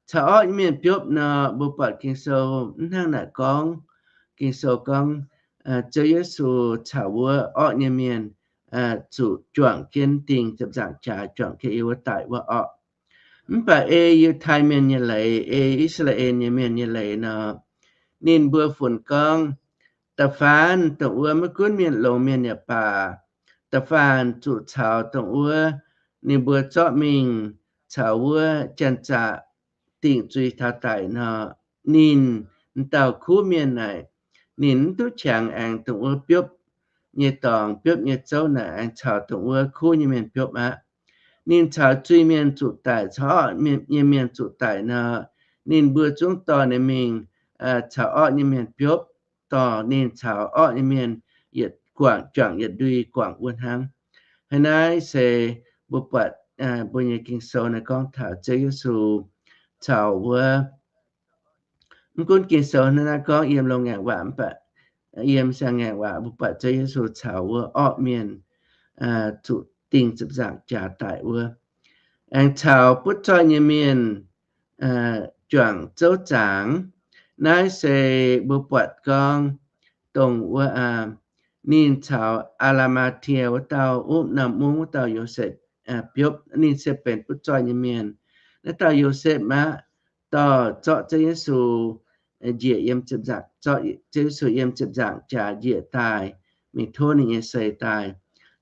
Caux orqv nyei mienh biopv nor, mbuo buatc Ging-Sou mv hnangv naaic gorngv. Ging-Sou gorngv, Ziouv Yesu caux wuov orqv nyei mienh zuqc juangc jienv dingh ziepc nzaangc jaax, juangc jienv yiem wuov daic wuov orqv. Mv baac ei Yiutai Mienh nyei leiz, ei I^saa^laa^en nyei mienh nyei leiz nor, ninh mbuo funx gorngv, da'faanh dongh wuov maiv gunv mienh longx mienh yaac baac, da'faanh zuqc caux dongh wuov ninh mbuo zorqv mingh caux wuov janx-zaqc dingc zuiz taux daic nor, ninh, m'dauh kuv mienh naaic, ninh mv duqv qangx aengx dongh wuov biopv nyei dorngx, biopv nyei zouv naaic aengx caux dongh wuov kuv nyei mienh biopv aqv. Ninh caux zuiz-mienh zuqc daic, caux orqv nyei mienh zuqc daic nor, ninh mbuo zungv dorh ninh mingh caux orqv nyei mienh biopv, dorh ninh caux orqv nyei mienh yietc guangc, juangc yietc ndui guangc wuov hnangv. Hnangv naaiv se mbuo buatc mbuo nyei Ging-Sou naaiv gorngv taux Ziouv Yesu caux wuov, mv gunv Ging-Sou hnangv naaiv gorngv yiem loz-ngaengc waac mv baac yiem siang-ngaengc waac mbuo buatc Ziouv Yesu caux wuov orqv mienh zuqc dingh ziepc nzaangc jaax daic wuov, aengx caux butv zoih nyei mienh juangc zouv zaangc. Naaiv se mbuo buatc gorngv dongh wuov, ninh caux Aa^lat^maa^tie wuov dauh, wuov norm mungv wuov dauh Yosepv biopv. Ninh se benx butv zoih nyei mienh. Naaiv dauh Yosepv aqv, dorh zorqv Ziouv Yesu njiec yiem ziepc nzaangc, zorqv Ziouv Yesu yiem ziepc nzaangc jaax njiec daaih, mingh tov ninh nyei seix daaih.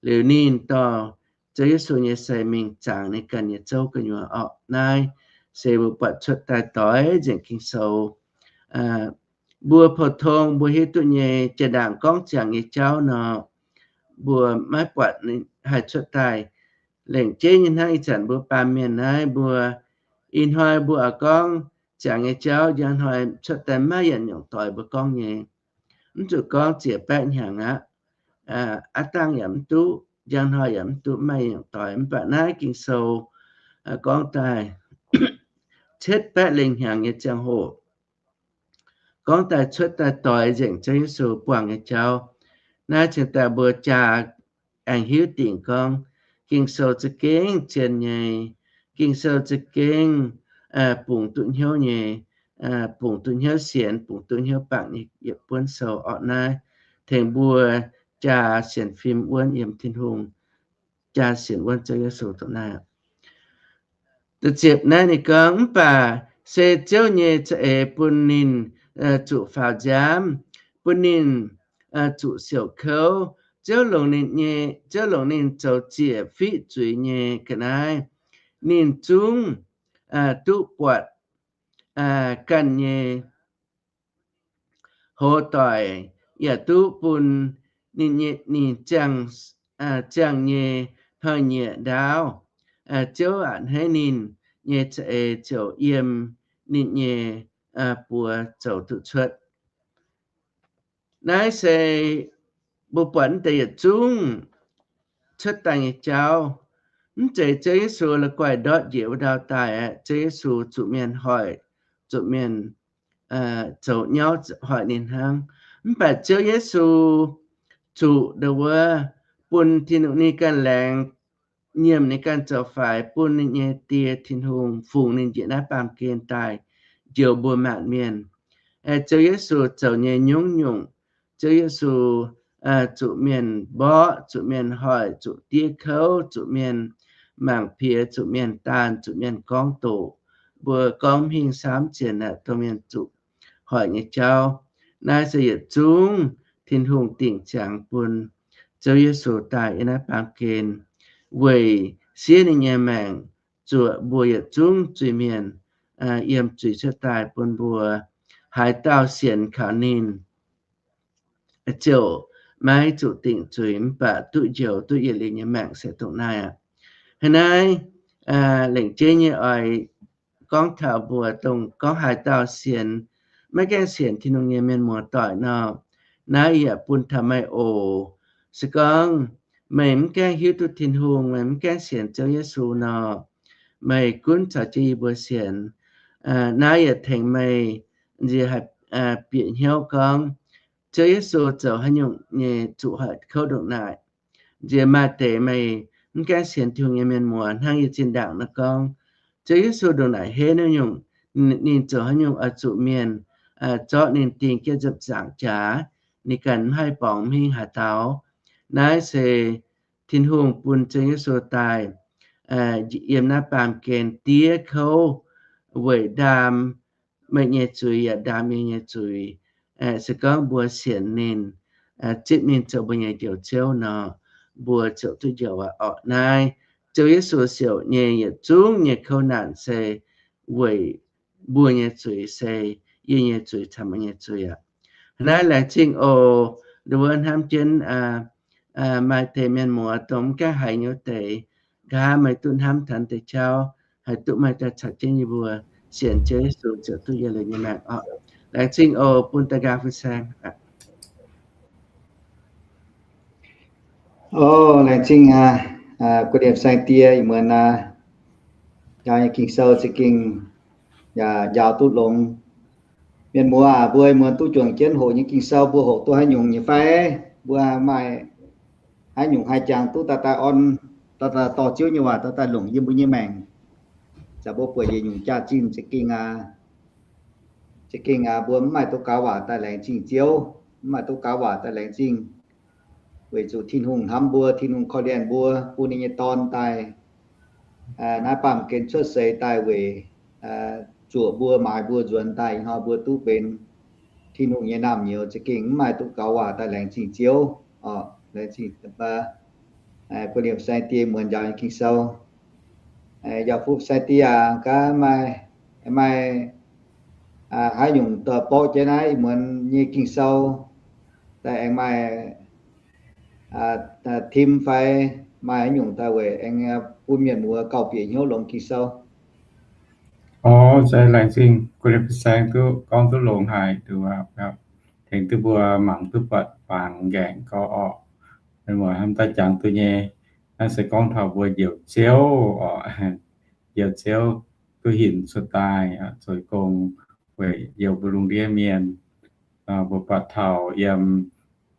Liuz ninh dorh Ziouv Yesu nyei seix mingh zangx ninh ganh nyei zouv gu'nyuoz orqc. Naaiv se mbuo buatc cuotv daaih doix nzengc Ging-Sou. Mbuo pou-tong mbuo hiuv duqv nyei, jiex ndaangc gorngv ziangx nyei jauv nor, mbuo maiv buatc haih cuotv daaih lengc jeiv nyei hnangv ih zanc mbuo baamh mienh naaiv mbuo. Ih hnoi mbuo oix gorngv ziangx nyei jauv, njang hnoi cuotv daaih maiv yietc nyungc doix mbuo gorngv nyei. Mv zuqc gorngv ziec baeqv hnyangx aqv, aav dangh yaac mv duqv, njang hnoi yaac mv duqv, maiv yietc nyungc doix. Mv baac naaiv Ging-Sou gorngv daaih cietv baeqv lengh hnyangx nyei ziangh hoc, gorngv daaih cuotv daaih doix nzengc Ziouv Yesu buangh nyei jauv. Naaiv cingx daaih mbuo jaa aengx hiuv dingc gorngv Ging-Sou za'gengh zien nyei, Ging-Sou za'gengh bungx duqv hnyouv nyei, bungx duqv hnyouv sienx, bungx duqv hnyouv bangc nyei yietc buonv sou orqc. Naaiv tengx mbuo jaa sienx fim wuonv yiem Tin-Hungh, jaa sienx wuonv Ziouv Yesu dongh naaiv. Ziepc naaiv ninh gorngv, mv baac se Ziouv nyei za'eix bun ninh zuqc faaux nziaamv, bun ninh zuqc siouc kouv. Ziouv longc ninh nyei, Ziouv longc ninh zoux ziec fiqv zuiz nyei ga'naaiv. Ninh zungv duqv buatc ganh nyei hoz doic, yaac duqv bun ninh nyei, ninh ziangh, ziangh nyei hnoi-nyieqc ndaauv. Ziouv a'hneiv ninh nyei za'eix ziouc yiem ninh nyei buoz zoux duqv cuotv. Naaiv se mbuo buatc mv deix yietc zungv cuotv daaih nyei jauv. Mv zeiz Ziouv Yesu la'guaih ndortv njiec wuov ndau daaih aqv. Ziouv Yesu zuqc mienh hoic, zuqc mienh zoux nyauv hoic ninh hnangv. Mv baac Ziouv Yesu zuqc ndo wuov bun Tin-Hungh ninh ganh laengz nyiemc ninh ganh zoux faix bun ninh nyei Die Tin-Hungh fungx ninh njiec naaiv baamh gen daaih njoux mbuo maanc mienh. Ziouv Yesu zoux nyei nyungc-nyungc, Ziouv Yesu zuqc mienh mborqv, zuqc mienh hoic, zuqc diev kouv, zuqc mienh mangc piex, zuqc mienh daanh, zuqc mienh gorngv doqc. Mbuo gorngv mv hingh samv zienx aqv, dongh mienh zuqc hoic nyei jauv. Naaiv se yietc zungv Tin-Hungh dingc ziangx bun Ziouv Yesu daaih yiem naaiv baamh gen weic siev ninh nyei maengc zuoqc mbuo yietc zungv zuiz-mienh yiem zuiz cuotv daaih bun mbuo haaix dauh sienx kaux ninh ziouc maiv zuqc dingc zuiz mv baac duqv njoux duqv yietc liuz nyei maengc se dongh naaiv aqv. Hnangv naaiv lengc jeiv nyei oix gorngv taux mbuo dongh gorngv haaix dauh sienx, maiv gaengh sienx Tin-Hungh nyei mienh muoz-doic nor, naaiv yaac bun taux meih oc. Se gorngv meih mv gaengh hiuv duqv Tin-Hungh, meih mv gaengh sienx Ziouv Yesu nor, meih gunv caux jienv yie mbuo sienx. Naaiv yaac tengx meih nziex haih bieqc hnyouv gorngv Ziouv Yesu zoux haaix nyungc nyei zuqc hoic kouv ndongc naaic. Nziex maaih deix meih mv gaengh sienx Tin-Hungh nyei mienh muoz hnangv yie zinh ndaangc nor gorngv, Ziouv Yesu ndongc naaic henv haaix nyungc, ninh zoux haaix nyungc oix zuqc mienh zorqv ninh dingh jienv nzipc zaangc jaax, ninh ganh mv haih borngz mv hingh haaix dauh. Naaiv se Tin-Hungh bun Ziouv Yesu daaih yiem naaiv baamh gen diev kouv weic ndaam meih nyei zuiz yaac ndaam yie nyei zuiz. Se gorngv mbuo sienx ninh, zipv ninh zoux mbuo nyei Njoux Ziouv nor, mbuo ziouc duqv njoux aqv. Orqc, naaiv Ziouv Yesu siouc nyei yietc zungv nyei kouv naanc se weic mbuo nyei zuiz, se yie nyei zuiz caux meih nyei zuiz aqv. Naaiv laengz zingh oc. Nduov hnamv jienv maaih deix mienh muoz dongh mv gaengh haiz nyei wuov deix, nqa'haav meih duqv hnamv taux deix jauv, haih duqv meih daaih caux jienv yie mbuo sienx Ziouv Yesu ziouc duqv yietc liuz nyei maengc orqc. Laengz zingh oc, bun da'nqaang fin-saeng. O, laengz zingh aqv, guei liemh saeng-die, ih muonz aqv, njaaux nyei Ging-Sou za'gengh yaac njaaux duqv longx. Mienh muoz aac, mbuo ih muonz duqv juangc jienv hoqc nyei Ging-Sou, mbuo hoqc duqv haaix nyungc nyei fai? Mbuo maaih haaix nyungc haih jangx duqv daaih daaih orn, daaih daaih dorh Ziouv nyei waac daaih daaih longc yiem mbuo nyei maengc? Za'gengh mbuo buatc yietc nyungc jaax-zinh za'gengh aqv, za'gengh aqv, mbuo mv maaih duqv gaux waac daaih laengz zingh Ziouv, mv maaih duqv gaux waac daaih laengz zingh weic zuqc Tin-Hungh hnamv mbuo, Tin-Hungh korv-lienh mbuo, bun ninh nyei Dorn daaih naaiv baamh gen cuotv seix daaih weic zuoqc mbuo, maaiz mbuo, nzuonx daaih ih hnoi mbuo duqv benx Tin-Hungh nyei naamh nyouz, za'gengh mv maaih duqv gaux waac daaih laengz zingh Ziouv. Orqc, laengz zingh guei liemh saeng-die muonz njaaux nyei Ging-Sou. Yaac fu saeng-die aac, gaax maaih, maaih haaix nyungc dorh borqv jienv naaiv ih muonz nyei Ging-Sou daaih aengx maaih tim fai maaih haaix nyungc daaih weic aengx bun mienh muoz gauh bieqc hnyouv longx Ging-Sou. Orqc, se laengz zingh guei liemh saeng duqv gorngv duqv longx haic, duqv tengx duqv mbuo mangc duqv buatc fangx nqaengc gorx orqc. Mienh muoz hnamv daaih jangx duqv nyei, naaiv se gorngv taux mbuo njoux Ziouv orqc. Njoux Ziouv duqv hinc cuotv daaih zoux gong weic njoux mbuo lungh ndiev mienh. Mbuo buatc taux yiem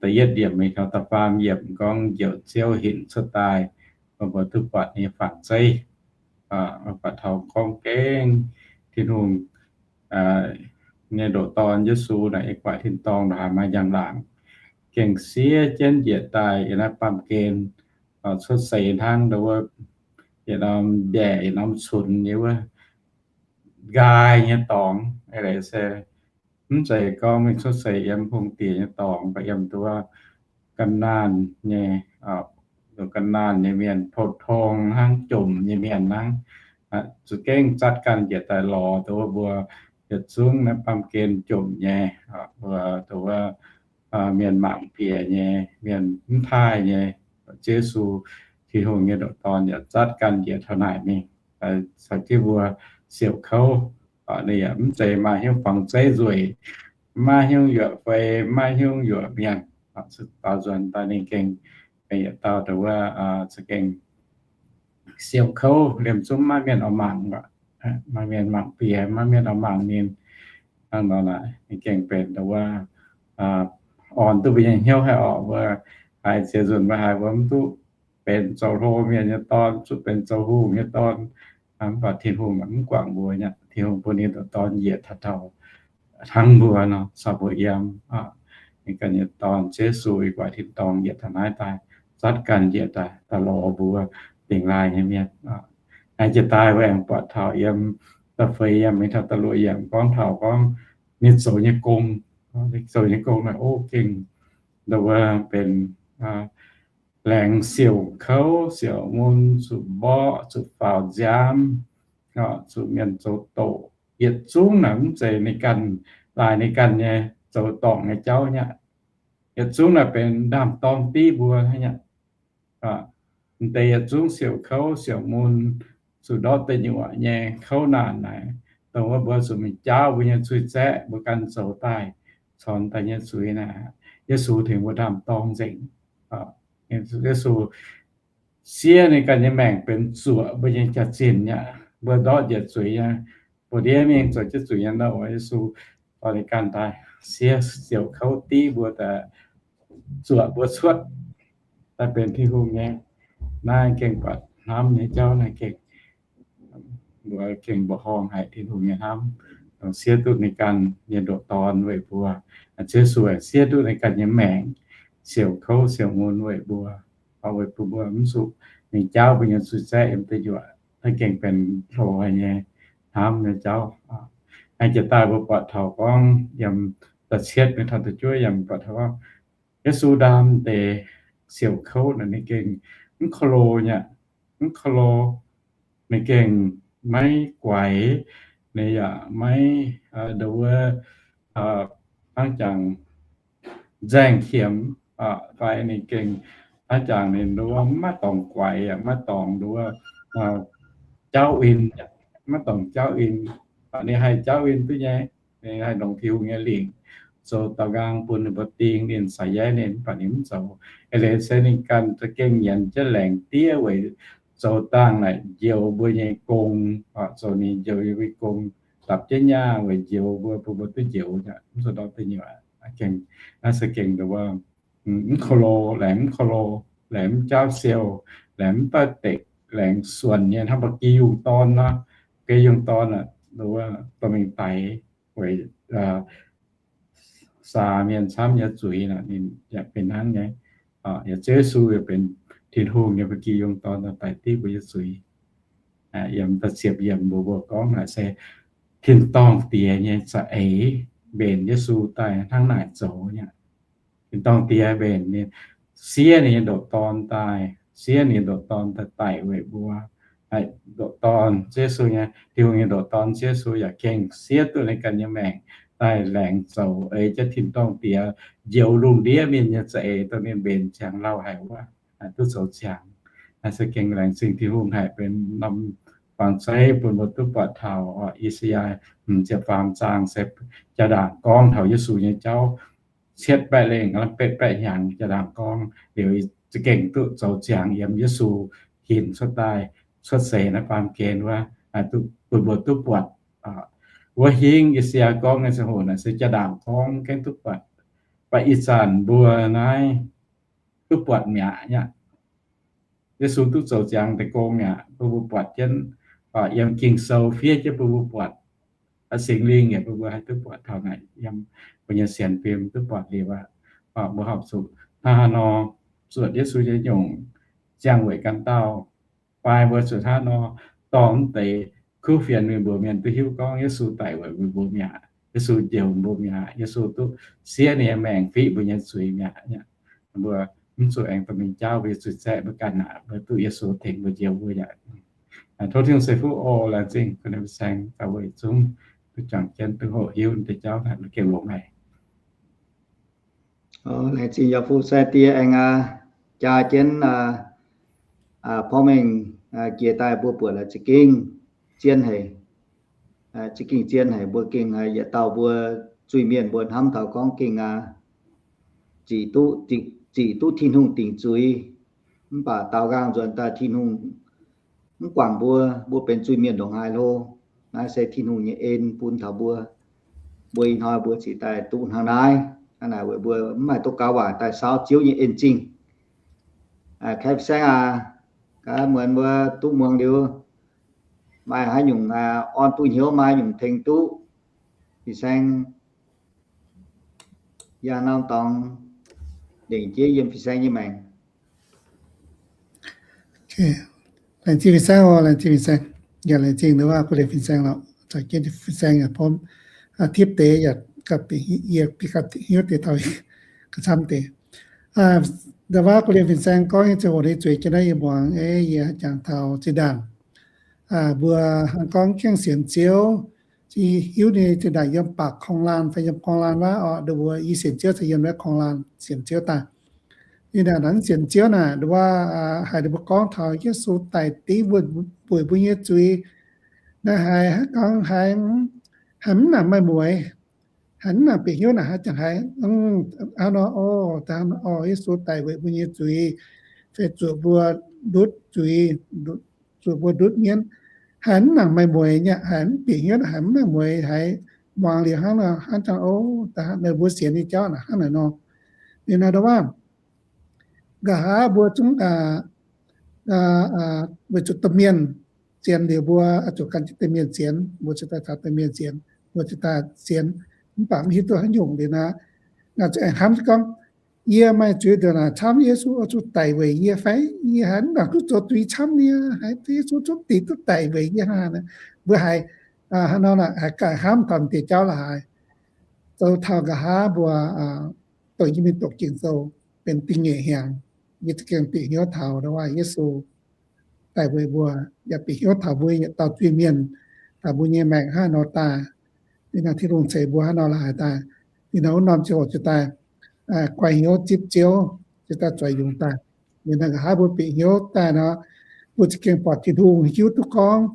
da'yietv yiemc mingh taux da'faam yiemc gorngv njoux Ziouv hinc cuotv daaih, mbuo duqv buatc nyei fangx zeiv. Buatc taux gorngv gengh Tin-Hungh nyei ndoqc Dorn Yesu naaic, yiem gu'nguaaic tin-dorngh ndongc haaix maaih njang-laangc, gengh siev jienv njiec daaih yiem naaiv baamh gen, cuotv seix hnangv ndo wuov, yietc norm mbiaeqc, yietc norm cunx nyei wuov nqaai nyei dorngx. Eix leiz se mv zeiz gorngv mingh cuotv seix yiem hungh diex nyei dorngx, mv baac yiem nduov ga'naanh nyei, nduov ga'naanh nyei mienh, pou-tong hnangv, jomc nyei mienh hnangv, za'gengh zatv ganh njiec daaih lorz ndo wuov mbuo yietc zungv naaiv baamh gen jomc nyei, mbuo ndo wuov mienh mangc piex nyei, mienh mv taaih nyei. Ziouv Yesu, Tin-Hungh nyei ndoqc Dorn yaac zatv ganh njiec taux naaic mingh, caux jienv mbuo siouc kouv. Ninh yaac mv zeiz maaih hnyouv fangx zeiv nzueic, maiv hnyouv yuoqc fei, maiv hnyouv yuoqc mienh. Zuqc daux nzuonx daaih ninh gengh, gengh yietc dauh nduov za'gengh siouc kouv, liemh zungv maiv mienh oix mangc, maiv mienh mangc bieqc, maiv mienh oix mangc ninh. Hnangv nor naaic ninh gengh benx nduov orn duqv mbuo nyei hnyouv haic orqc. Mbuo haiz ziex nzunc mbuo haiz mbuo mv duqv benx zoux hlo mienh nyei dorn, zuqc benx zoux hungh nyei dorn. Mv baac Tin-Hungh mv guangc mbuo nyei. Tin-Hungh bun ninh ndoqc Dorn njiec taux taux hnangv mbuo nor, caux mbuo yiem. Ninh ganh nyei Dorn, Ziouv Yesu, guaax tin-dorngh njiec taux naaiv daaih, zatv ganh njiec daaih, daaih lorz mbuo dingc laaih nyei mienh. Naaiv jiex daaih mbuo aengx buatc taux yiem da'feix yiemc mingh taux da'luoqc yiemc gorngv taux gorngv ninh zoux nyei gong, ninh zoux nyei gong naaic, o, gengh nduov benx laengz siouc kouv siouc mun, zuqc mborqv, zuqc faaux nziaamv, zuqc mienh zoux doqc. Yietc zungv naaic mv zeiz ninh ganh, laaix ninh ganh nyei zoux dorngc nyei jauv nyei aqv. Yietc zungv naaic benx ndaam-dorng div mbuo hnangv nyei aqv. M'deix yietc zungv siouc kouv siouc mun, zuqc ndortv deic nyuoqc nyei kouv naanc naaic, dongh wuov mbuo zuqc mingh jaauv mbuo nyei zuiz-zaeqv, mbuo ganh zoux daaih, corc daaih nyei zuiz naaic, Yesu tengx mbuo ndaam-dorng nzengc. Yesu siev ninh ganh nyei maengc benx zuoqc mbuo nyei jaax-zinh nyei aqv. Mbuo ndortv njiec zuiz nyei, mbuo ndiev mingh zoux jienv zuiz nyei nouh, Yesu dorh ninh ganh daaih siev siouc kouv div mbuo daaih, zuoqc mbuo cuotv daaih benx Tin-Hungh nyei. Naaiv gengh buatc hnamv nyei jauv naaiv gengh, mbuo gengh mbuoqc horngh haic Tin-Hungh nyei hnamv, dongh siev duqv ninh ganh nyei ndoqc Dorn weic mbuo. Ziouv Yesu aengx siev duqv ninh ganh nyei maengc siouc kouv siouc mun weic mbuo, weic bun mbuo mv zuqc mingh jaauv mbuo nyei zuiz-zaeqv yiem deic nyuoqc. Naaiv gengh benx hlo haic nyei hnamv nyei jauv. Naaiv jiex daaih mbuo buatc taux gorngv yiem da'cietv mingh taux da'juov yiemc buatc taux gorngv Yesu ndaam deix siouc kouv naaic ninh gengh mv ko lo nyei, mv ko lo, ninh gengh maiv guaix, ninh yaac maiv nduov hnangv jangx nzaeng qiemx, fai ninh gengh hnangv jangx ninh nduov maiv dorngx guaix, yaac maiv dorngx nduov jaauv in, maiv dorngx jaauv in. Ninh haih jaauv in duqv nyei. Ninh haih longc Tin-Hungh nyei lingc zoux daaux nqaang bun ninh mbuo ding ninh, caux yaiv ninh, mv baac ninh mv zoux. Eix leiz se ninh ganh za'gengh nyienz jienv laengz diev weic zoux dangh naaic njoux mbuo nyei gong, zoux ninh njoux mbuo nyei gong, dapc jienv nyaah weic njoux mbuo, bun mbuo duqv njoux aqv. Mv zuqc ndortv deic nyuoqc. Naaiv se gengh nduov mv ko lo, laengz mv ko lo, laengz mv jaauv siou, laengz mv doix-dekc, laengz suonc nyei hnangv ba'gi yungh dorn nor. Ba'gi yungh dorn aeqv, nduov dorh mingh daix weic saa mienh camv nyei zuiz naaic, ninh yaac benx hnangv nyei. Yaac Ziouv Yesu yaac benx Tin-Hungh nyei ba'gi yungh dorn daaih daic div mbuo nyei zuiz. Yiem da'ziepc yiemc mbuox mbuo gorngv naaic se tin-dorngh Diex nyei za'eix mbenc Yesu daaih hnangv naaic zoux nyei. Tin-dorngh Diex mbenc ninh, siev ninh nyei ndoqc Dorn daaih, siev ninh nyei ndoqc Dorn daaih daic weic mbuo. Ndoqc Dorn Ziouv Yesu nyei, Tin-Hungh nyei ndoqc Dorn Ziouv Yesu yaac gengh siev duqv ninh ganh nyei maengc daaih laengz zoux eix jienv tin-dorngh Diex njoux lungh ndiev mienh nyei za'eix, dongh ninh mbenc ziangx lauh haic wuov, duqv zoux ziangx. Naaiv se gengh laengz zingh Tin-Hungh haic, benx norm fangx zeiv bun mbuo duqv buatc taux I^saa^yaa hmz ziepc faam zaang se jaa-ndaangc gorngv taux Yesu nyei jauv, cietv baeqv lengh, betv baeqv hnyangx jaa-ndaangc gorngv liuz, za'gengh duqv zoux ziangx yiem Yesu hinc cuotv daaih, cuotv seix naaiv baamh gen wuov, duqv bun mbuo duqv buatc. Wuov hingv I^saa^yaa gorngv nyei ziangh hoc naaic se jaa-ndaangc gorngv gaengh duqv buatc. Mv baac ih zanc mbuo naaiv duqv buatc mi'aqv. Yesu duqv zoux ziangx deic-gong mi'aqv, bun mbuo buatc jienv, yiem Ging-Sou fiev jienv bun mbuo buatc. Singx Lingh yaac bun mbuo haih duqv buatc taux naaic, yiem mbuo nyei sienx fim duqv buatc liuz aqv. Mbuo horpc zuqc hnangv haaix nor zuotc Yesu nyei nyungc, ziangh weic ganh dauh, fai mbuo zuqc hnangv haaix nor dorh mv deix kuv fienx meih mbuox mienh duqv hiuv gorngv Yesu daic weic mbuo mi'aqv, Yesu njoux mbuo mi'aqv, Yesu duqv siev ninh nyei maengc fiqv mbuo nyei zuiz mi'aqv. Mbuo mv zuqc aengx dorh mingh jaauv mbuo nyei zuiz-zaeqv, mbuo ganh aqv, mbuo duqv Yesu tengx mbuo njoux mbuo yaac. Tov Tin-Hungh ceix fuqv oc. Laengz zingh gu'nyuoz saeng daaih weic zungv duqv juangc jienv duqv hoqc hiuv deix jauv naaic, gengh longx haic. Laengz zingh yaac fu sai die aengx jaa jienv porv mengh jiex daaih mbuo buatc laaix za'gengh zien haic. Za'gengh zien haic, mbuo gengh yietc dauh mbuo zuiz-mienh mbuo hnamv taux gorngv gengh aqv, zic duqv, zic duqv Tin-Hungh dingc zuiz. Mv baac daaux nqaang nzuonx daaih Tin-Hungh mv guangc mbuo, mbuo benx zuiz-mienh ndongc haaix hlo. Naaiv se Tin-Hungh nyei en bun taux mbuo. Mbuo ih hnoi mbuo ziqc daaih duqv hnangv naaiv, hnangv naaic weic mbuo mv maaih duqv gaux waac daaih saauv Ziouv nyei en zingh. Kaeqv Fin-Saeng aac, gaax muonz mbuo duqv muangx liuz, maaih haaix nyungc orn duqv hnyouv, maaih haaix nyungc tengx duqv Fin-Saeng yangh norm dorngx lengc jeiv yiem Fin-Saeng nyei maengc. Laengz zingh Fin-Saeng oc, laengz zingh Fin-Saeng. Yaac laengz zingh ndau wuov Gu Liemh Fin-Saeng lorqc, caux jienv Fin-Saeng yaac pom tipv deix yaac gapv deix, yie bieqc gapv deix hnyouv deix taux ga'camv deix. Ndau wuov Gu Liemh Fin-Saeng gorngv nyei ziangh hoc ninh zueiz jienv naaiv yie muangx, yie jangx taux zinh ndaangc mbuo hnangv gorngv gaengh sienx Ziouv, hiuv ninh zinh ndaangc yiem baac korng-laanh fai yiem korng-laanh wuov orqc, ndau mbuo yie sienx Ziouv se yiem naaiv korng-laanh sienx Ziouv daaih. Ninh naaic hnangv sienx Ziouv naaic, ndau wuov haiz ninh mbuo gorngv taux Yesu daic div weic mbuo nyei zuiz. Naaiv haiz gorngv haiz, haiz mv nangc maaih mueiz, haiz mv nangc bieqc hnyouv naaic haaix jangx haiz, hnangv nor, o, Yesu daic weic mbuo nyei zuiz, fai zuoqc mbuo ndutv zuiz, zuoqc mbuo ndutv mienv, haiz mv nangc maaih mueiz nyei, haiz mv bieqc hnyouv, haiz mv nangc mueiz, haiz muangx liuz hnangv nor, hnangv jangx, o, meih mbuo sienx nyei jauv naaic hnangv naaic nor. Liuz nor ndau wuov, nqa'haav mbuo zungv weic zuqc domh mienh sienx liuz mbuo oix zuqc gan jienv domh mienh sienx, mbuo cingx daaih caux domh mienh sienx, mbuo cingx daaih sienx, mv baac mv hiuv duqv haaix nyungc liuz nor, naaic zuqc aengx hnamv gorngv, yie maaih zuiz ndongc naaic camv, Yesu oix zuqc daic weic yie fai? Yie haiz mv nangc duqv zoux zuiz camv nyei, haiz Yesu zungv dingc duqv daic weic yie hnangv. Mbuo haiz hnangv nor haiz ganh hnamv taux deix jauv la'haaix. Zoux taux nqa'haav mbuo dongh yie mingh doqc Ging-Sou benx dingh nyeic hnyangx, yie za'gengh bieqc hnyouv taux ndau wuov Yesu daic weic mbuo, yaac bieqc hnyouv taux mbuo yietc dauh zuiz-mienh, taux mbuo nyei maengc hnangv nor daaih. Liuz nor Tin-Hungh ceix mbuo hnangv nor la'haaix daaih. Liuz nor wuov norm ziangh hoc cingx daaih guai hnyouv zipv Ziouv, cingx daaih zueiz yungz daaih. Liuz nor nqa'haav mbuo bieqc hnyouv daaih nor, mbuo za'gengh buatc Tin-Hungh hiuv duqv gorngv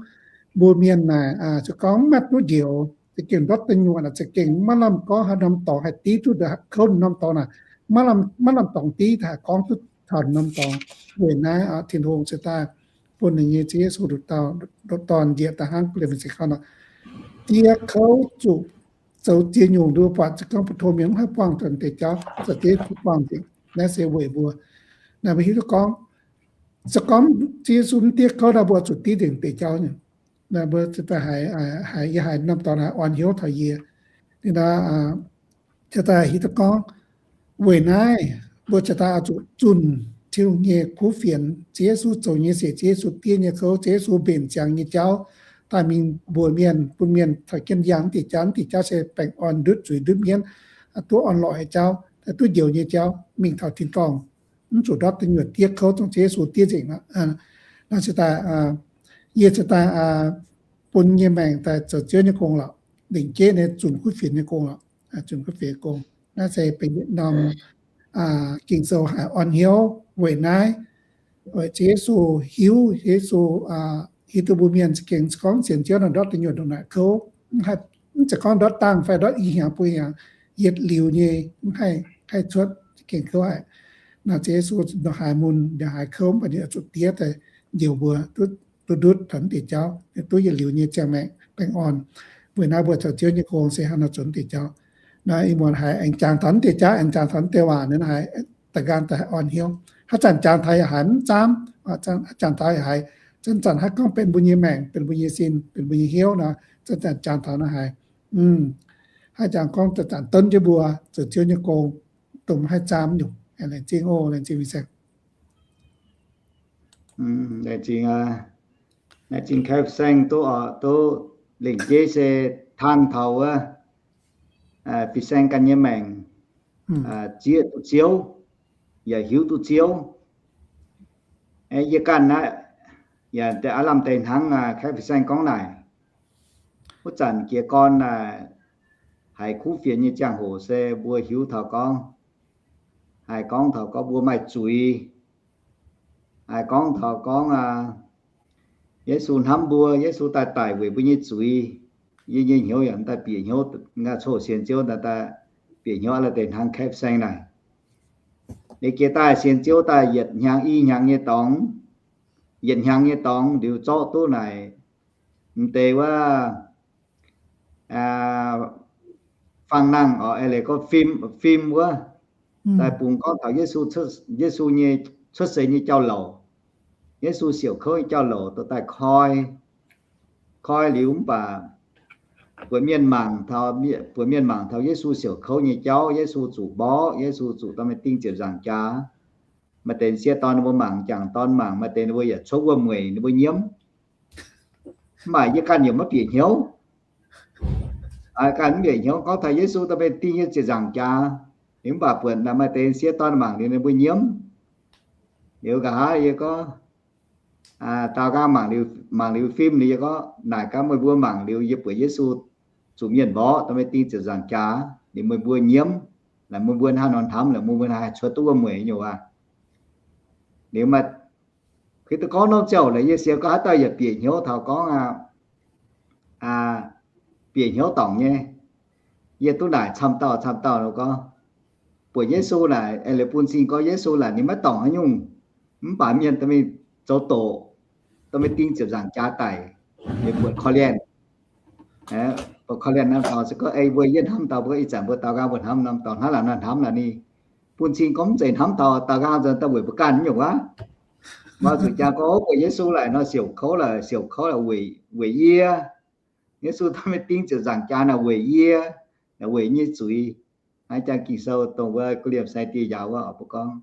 mbuo mienh naaic se gorngv mv maaih duqv njoux, za'gengh ndortv deic nyuoqc naaic za'gengh maiv lamh gorngv haaix norm dorngx haih div duqv kouv norm dorngx naaic, maiv lamh dorngx div haih gorngv duqv taux norm dorngx. Weic naaiv Tin-Hungh cingx daaih bun ninh nyei Ziouv Yesu nduqc dauh, nduqc dorn njiec daaih hnangv Gu Liemh Fin-Saeng gorngv nor, diev kouv zuqc zoux ziex nyungc nduov buatc se gorngv butv-tong mienh mv haih buangh zuqc deix jauv, zoux diev kouv buangh nzengc. Naaiv se weic mbuo, naaiv mbuo hiuv duqv gorngv, se gorngv Ziouv Yesu mv diev kouv nor mbuo zuqc div nzengc deix jauv nyei. Naaiv mbuo cingx daaih haiz, haiz yie haiz norm dorngx haiz orn hnyouv taux yie. Liuz nor, cingx daaih hiuv duqv gorngv, weic naaiv mbuo cingx daaih oix zuqc zunh Tin-Hungh nyei kuv fienx, Ziouv Yesu zoux nyei sic, Ziouv Yesu diev nyei kouv, Ziouv Yesu mbenc ziangx nyei jauv, daaih mingh mbuox mienh, bun mienh caux jienv yangh mv diuc jauv, mv diuc jauv se baengh orn, ndutv zuiz, ndutv mienv, duqv orn-lorqc nyei jauv, duqv njoux nyei jauv, mingh taux tin-dorngh, mv zuqc ndortv deic nyuoqc diev kouv, dongh Ziouv Yesu diev nzengc aqv. Naaiv cingx daaih, yie cingx daaih bun nyei maengc daaih zoux Ziouv nyei gong lorqc, lengc jeiv nyei zunh kuv fienx nyei gong lorqc, zunh kuv fienx nyei gong. Naaiv se benx yietc norm Ging-Sou haiz orn hnyouv weic naaiv, weic Ziouv Yesu hiuv, Yesu hiuv duqv mbuo mienh za'gengh gorngv sienx Ziouv nor ndortv deic nyuoqc ndongc naaic kouv, mv zeiz gorngv ndortv dangh fai ndortv i hnyangx buo hnyangx, yietc liuz nyei mv haih, haih cuotv za'gengh kouv haic. Naaiv Ziouv Yesu ndongc haaix mun, ndongc haaix kouv mv baac ninh oix zuqc diev daaih njoux mbuo duqv ndutv taux naaiv deix jauv, duqv yietc liuz nyei ziangh maengc baengh orn. Weic naaiv mbuo zoux Ziouv nyei gong se hnangv nor zoux naaiv deix jauv. Naaiv ih muonz haiz aengx jangx taux naaiv deix jauv, aengx jangx taux naaiv deix waac nor haiz da'nqaang daaih haiz orn hnyouv. Haaix zanc jangx taux yaac haiz mv zaamv, haaix zanc taux yaac haiz, zanc-zanc haiz gorngv benx mbuo nyei maengc, benx mbuo nyei sin, benx mbuo nyei hnyouv nor, zanc-zanc jangx taux nor haiz, haaix zanc gorngv zanc-zanc donv jienv mbuo zoux Ziouv nyei gong, dongh mv haih zaamv nyungc. Laengz zingh oc, laengz zingh Fin-Saeng. Laengz zingh, laengz zingh Kaeqv Fin-Saeng duqv, duqv lengc jeiv se tang taux wuov Fin-Saeng ganh nyei maengc, zieqv duqv Ziouv, yaac hiuv duqv Ziouv. Yie ganh naaiv, yaac aav lamh deix hnangv Kaeqv Fin-Saeng gorngv naaic, wuov zanc jiez gorn haiz kuv fienx nyei ziangh hoc se mbuo hiuv taux gorngv, haih gorngv taux gorngv mbuo maaih zuiz, haih gorngv taux gorngv Yesu hnamv mbuo, Yesu daaih daic weic mbuo nyei zuiz. Yie nyei hnyouv yaac daaih bieqc hnyouv, nqa'haav coqv sienx Ziouv daaih bieqc hnyouv aav lamh deix hnangv Kaeqv Fin-Saeng naaic. Ninh jiex daaih sienx Ziouv daaih yietc hnyangx i hnyangx nyei dorngx, yietc hnyangx nyei dorngx liuz zorqv duqv naaic m'deix wuov fangx nangh oc, eix leiz gorngv fim, fim wuov, daaih bungx gorngv taux Yesu, Yesu nyei cuotv seix nyei jauv-louc, Yesu siouc kouv nyei jauv-louc dorh daaih koi. Koi liuz mv baac buatc mienh mangc taux, buatc mienh mangc taux Yesu siouc kouv nyei jauv, Yesu zuqc mborqv, Yesu zuqc dorh mingh ding ziepc nzaangc jaax. Maaih deix sieqv dorn ninh mbuo mangc, m'jangc dorn mangc, maaih deix ninh mbuo yaac cuotv wuom-mueic ninh mbuo nyiemv. Mv baac yie ganh yaac maiv bieqc hnyouv. Ganh mv bieqc hnyouv gorngv taux Yesu dorh mingh ding yie ziepc nzaangc jaax. Liuz mv baac buatc maaih deix sieqv dorn mangc liuz ninh mbuo nyiemv. Liuz nqa'haav yie gorngv, daaux nqaang mangc liuz, mangc liuz fim liuz yie gorngv, naaic gaax meih mbuo mangc liuz yie buatc Yesu zuqc mienh mborqv dorh mingh ding ziepc nzaangc jaax, liuz meih mbuo nyiemv, laaix meih mbuo haaix nor hnamv, laaix meih mbuo haaix cuotv duqv wuom-mueic nyei waac. Liuz maaih, kuv duqv gorngv norm ziouc laaix yie sienx gorngv haaix dauh yaac bieqc hnyouv taux gorngv bieqc hnyouv dorngc nyei. Yie duqv naaic camv dauh camv dauh nor gorngv, buatc Yesu naaic, liuz bun cing gorngv Yesu naaic ninh maiv dorngc haaix nyungc, mv baac mienh dorh mingh zoux doqc, dorh mingh ding ziepc nzaangc jaax daic, liuz buatc korv-lienh. Buatc korv-lienh norm dorngx se gorngv ei mbuo yie hnamv dauh mbuo ih zanc mbuo daaux nqaang mbuo hnamv norm dorngx hnangv laangc nor hnamv laangc ni. Bun cing gorngv mv zeiz hnamv taux daaux nqaang nzunc daaih weic mbuo ganh nyungc waac. Mbuo zuqc jaa gorngv buatc Yesu laaic nor siouc kouv laaix, siouc kouv laaix weic, weic yie. Yesu dorh mingh ding ziepc nzaangc jaax naaic weic yie, weic nyei zuiz. Naaiv jaa Ging-Sou dongh wuov guv liemh sai die njaaux wuov oix mbuo gorngv,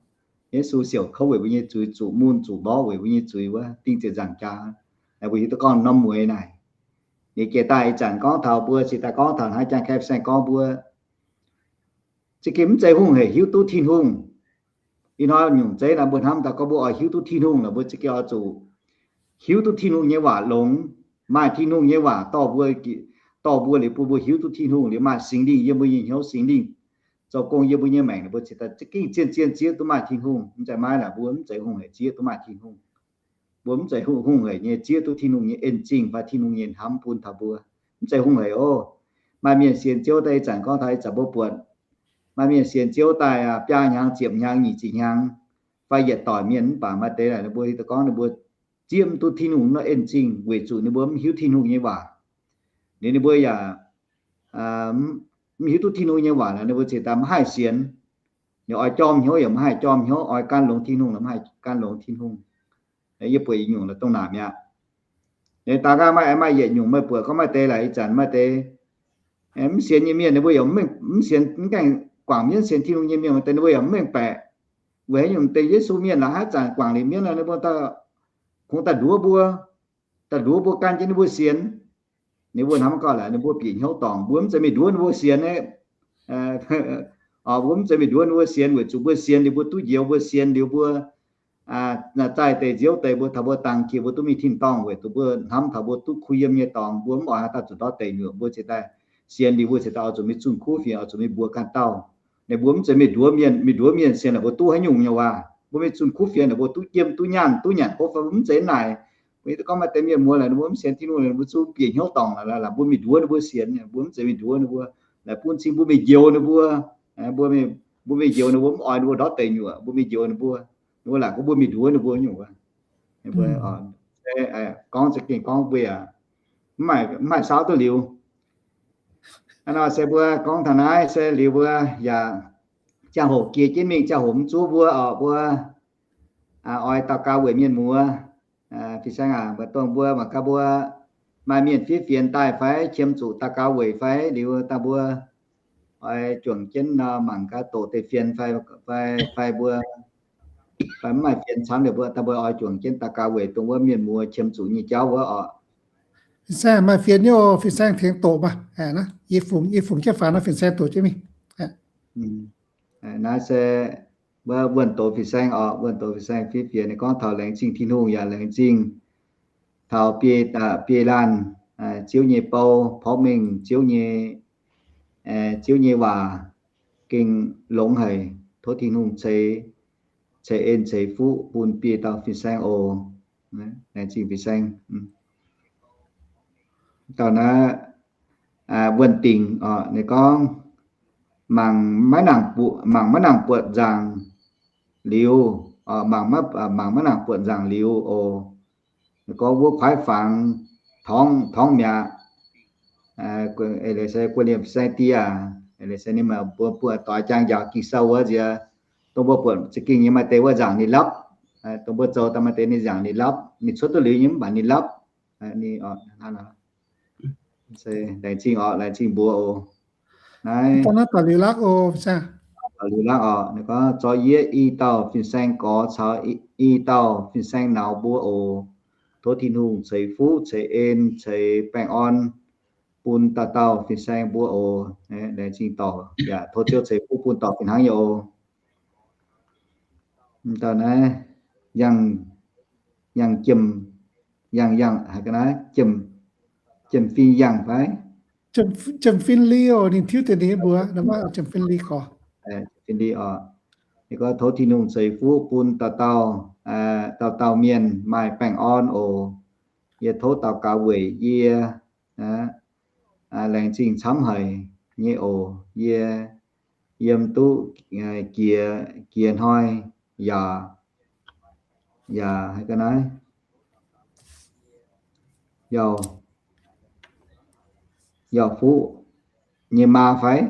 Yesu siouc kouv weic mbuo nyei zuiz, zuqc mun zuqc mborqv weic mbuo nyei zuiz wuov, ding ziepc nzaangc jaax. Mbuo hiuv duqv gorngv norm mueiz naaic. Ninh jiex daaih ih zanc gorngv taux mbuo cingx daaih gorngv taux hnangv jaa Kaeqv saeng gorngv mbuo za'gengh mv zeiz hungh hec hiuv duqv Tin-Hungh. Ih hnoi nyungc zeiv naaiv mbuo hnamv daaih gorngv mbuo oix hiuv duqv Tin-Hungh lorqc, mbuo za'gengh oix zuqc hiuv duqv Tin-Hungh nyei waac longx, maaih Tin-Hungh nyei waac dorh mbuo, dorh mbuo liuz bun mbuo hiuv duqv Tin-Hungh, liuz maaih Singx Lingh yiem mbuo nyei hnyouv, Singx Lingh zoux gong yiem mbuo nyei maengc, mbuo cingx daaih za'gengh zien-zien zieqv duqv maaih Tin-Hungh. Mv zeiz maiv laaix mbuo mv zeiz hungh hec zieqv duqv maaih Tin-Hungh. Mbuo mv zeiz hungh, hungh hec nyei zieqv duqv Tin-Hungh nyei en zingh fai Tin-Hungh nyei hnamv bun taux mbuo. Mv zeiz hungh hec oc. Maaih mienh sienx Ziouv daaih ih zanc gorngv taux ih zanc mbuo buatc, maaih mienh sienx Ziouv daaih biaa hnyangx, ziepc hnyangx, nyic ziepc hnyangx, fai yietc doic mienh mv baac maaih deix naaic ninh mbuo gorngv ninh mbuo zieqv mv duqv Tin-Hungh nor en zingh weic zuqc ninh mbuo mv hiuv Tin-Hungh nyei waac. Liuz ninh mbuo yaac mv hiuv duqv Tin-Hungh nyei waac, ninh mbuo cingx daaih mv haih sienx. Ninh oix jorm hnyouv yaac mv haih jorm hnyouv, oix gan longx Tin-Hungh yaac mv haih gan longx Tin-Hungh. Yie buatc yietc nyungc la'dongh naaic mi'aqv. Ninh daux nqaang maaih, maaih yietc nyungc meih buatc gorngv maaih deix laaix ih zanc maaih deix mv sienx nyei mienh, ninh mbuo yaac mv sienx, mv gaengh guangc mienv sienx Tin-Hungh nyei mienh, maaih deix ninh mbuo yaac mv mengh baeqc. Weic haaix nyungc deix Yesu mienh laaix haaix zanc guangc liuz mienv nor, ninh mbuo kungx daaih nduov mbuo, daaih nduov mbuo gan jienv ninh mbuo sienx. Ninh mbuo hnamv gau laaix ninh mbuo bieqc hnyouv dorngc. Mbuo mv zeiz mingh nduov ninh mbuo sienx, mbuo mv zeiz mingh nduov ninh mbuo sienx weic zuqc mbuo sienx liuz mbuo duqv njoux, mbuo sienx liuz mbuo zaih deix nziouv deix mbuo taux mbuo dangx jiex mbuo duqv mingh tin-dorngh weic zuqc mbuo hnamv taux mbuo duqv kuh yiem nyei dorngx, mbuo mv oix haaix dauh zuqc ndortv deic nyuoqc, mbuo cingx daaih sienx liuz mbuo cingx daaih oix zuqc mingh zunh kuv fienx, oix zuqc mingh mbuox ganh dauh. Ninh mbuo mv zeiz mingh nduov mienh, mingh nduov mienh sienx laaix mbuo duqv haaix nyungc nyei waac. Mbuo mingh zunh kuv fienx laaix mbuo duqv jiem duqv nyaanh duqv nyanc hopv fai mv zeiz naaic. Mbuo hiuv duqv gorngv maaih deix mienh muoz laaix ninh mbuo mv sienx Tin-Hungh, ninh mbuo zungv bieqc hnyouv dorngc laaix, mbuo mingh nduov ninh mbuo sienx, mbuo mv zeiz mingh nduov ninh mbuo. Laaix bun cing mbuo mingh njoux ninh mbuo, mbuo mingh njoux ninh mbuo, mv oix ninh mbuo ndortv deic nyuoqc, mbuo mingh njoux ninh mbuo, ninh mbuo laaic gorngv mbuo mingh nduov ninh mbuo nyungc. Gorngv za'gengh gorngv mbuo yaac mv maaih saauv duqv liuz. Hnangv nor se mbuo gorngv taux naaiv se liuz mbuo yaac ziangh hoc jiex jienv mingh, ziangh hoc mv zuov mbuo oc, mbuo oix daux gaux weic mienh muoz. Fin-saeng aac, mbuo dongh mbuo mangc gaax mbuo maaih mienh fiev fienx daaih fai qiemx zuqc daux gaux weic fai liuz dangh mbuo oix juangc jienv nor mangc gaax doqc deix fienx fai, fai mbuo fai mv maaih fienx camv liuz mbuo dangh mbuo oix juangc jienv daux gaux weic dongh wuov mienh muoz qiemx zuqc nyei jauv wuov oc. Fin-saeng maaih fienx nyei, fin-saeng tengx doqc maah. Yie fungx, yie fungx jienv faaux nor fin-saeng doqc jienv mingh. Naaiv se wuov wuonh doz fin-saeng oc, wuonh doz fin-saeng fiev fienx ninh gorngv taux laengz zingh Tin-Hungh yaac laengz zingh taux biei, biei laanh, Ziouv nyei bou, porv mengh Ziouv nyei, Ziouv nyei waac gengh longx haic. Tov Tin-Hungh ceix, ceix en ceix fuqv bun biei dauh fin-saeng oc. Laengz zingh fin-saeng. Dauh naaiv wuonh dingc oc, ninh gorngv mangc maiv nangc, mangc maiv nangc buatc nzaangc, liuz, mangc maiv nangc buatc nzaangc liuz oc. Gorngv wuov kuaaiv fangx torngv mi'aqv. Eix leiz se guei liemh fin-saeng die aac, eix leiz se ninh mbuo buatc doix jaang njaaux Ging-Sou wuov nziex, dongh mbuo buatc za'gengh nyei maaih deix wuov nzaangc ninh lapv, dongh mbuo zoux daaih maaih deix ninh nzaangc ninh lapv, ninh cuotv duqv liuz nyei mv baac ninh lapv. Laengz zingh oc, laengz zingh mbuox oc. Naaiv daaih liuz lakv oc, daaih liuz lakv oc. Ninh gorngv, zorqv yie i dauh fin-saeng gorx caux i dauh fin-saeng nauz mbuo oc. Tov Tin-Hungh ceix fuqv ceix en ceix baengh orn bun dauh dauh fin-saeng mbuo oc. Laengz zingh dorc yaac tov Ziouv ceix fuqv bun dorc fih hnangv nyei oc. Dauh naaiv yangh, yangh jiem, yangh, yangh haaix ga'naaiv, jiem fin yangh fai? Jiem fin li oc, ninh tiuv deix ninh mbuox, jiem fin li gorx. Fin li oc. Ninh gorngv tov Tin-Hungh ceix fuqv bun dauh dauh, dauh dauh mienh maaih baengh orn oc. Yie tov daux gaux weic yie, laengz zingh camv haic nyei oc. Yie yiem duqv jiex, jiex hnoi yaac, yaac haaix ga'naaiv, yauh, yauh fuqv nyei maa fai?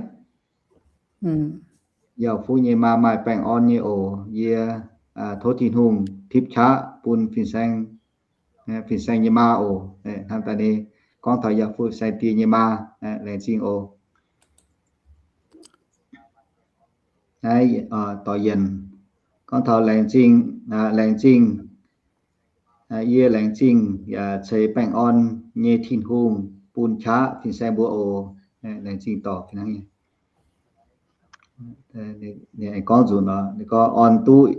Yauh fuqv nyei maa maaih baengh orn nyei oc. Yie tov Tin-Hungh tipv qaqv bun fin-saeng, fin-saeng nyei maa oc. Hnangv daaih ninh gorngv taux yauh fuqv fin-saeng die nyei maa. Laengz zingh oc. Naaiv dorc Yienc gorngv taux laengz zingh, laengz zingh, yie laengz zingh yaac ceix baengh orn nyei Tin-Hungh bun qaqv fin-saeng mbuo oc. Laengz zingh dorc fih hnangv nyei. Ninh gorngv nzunc nor, ninh gorngv orn duqv,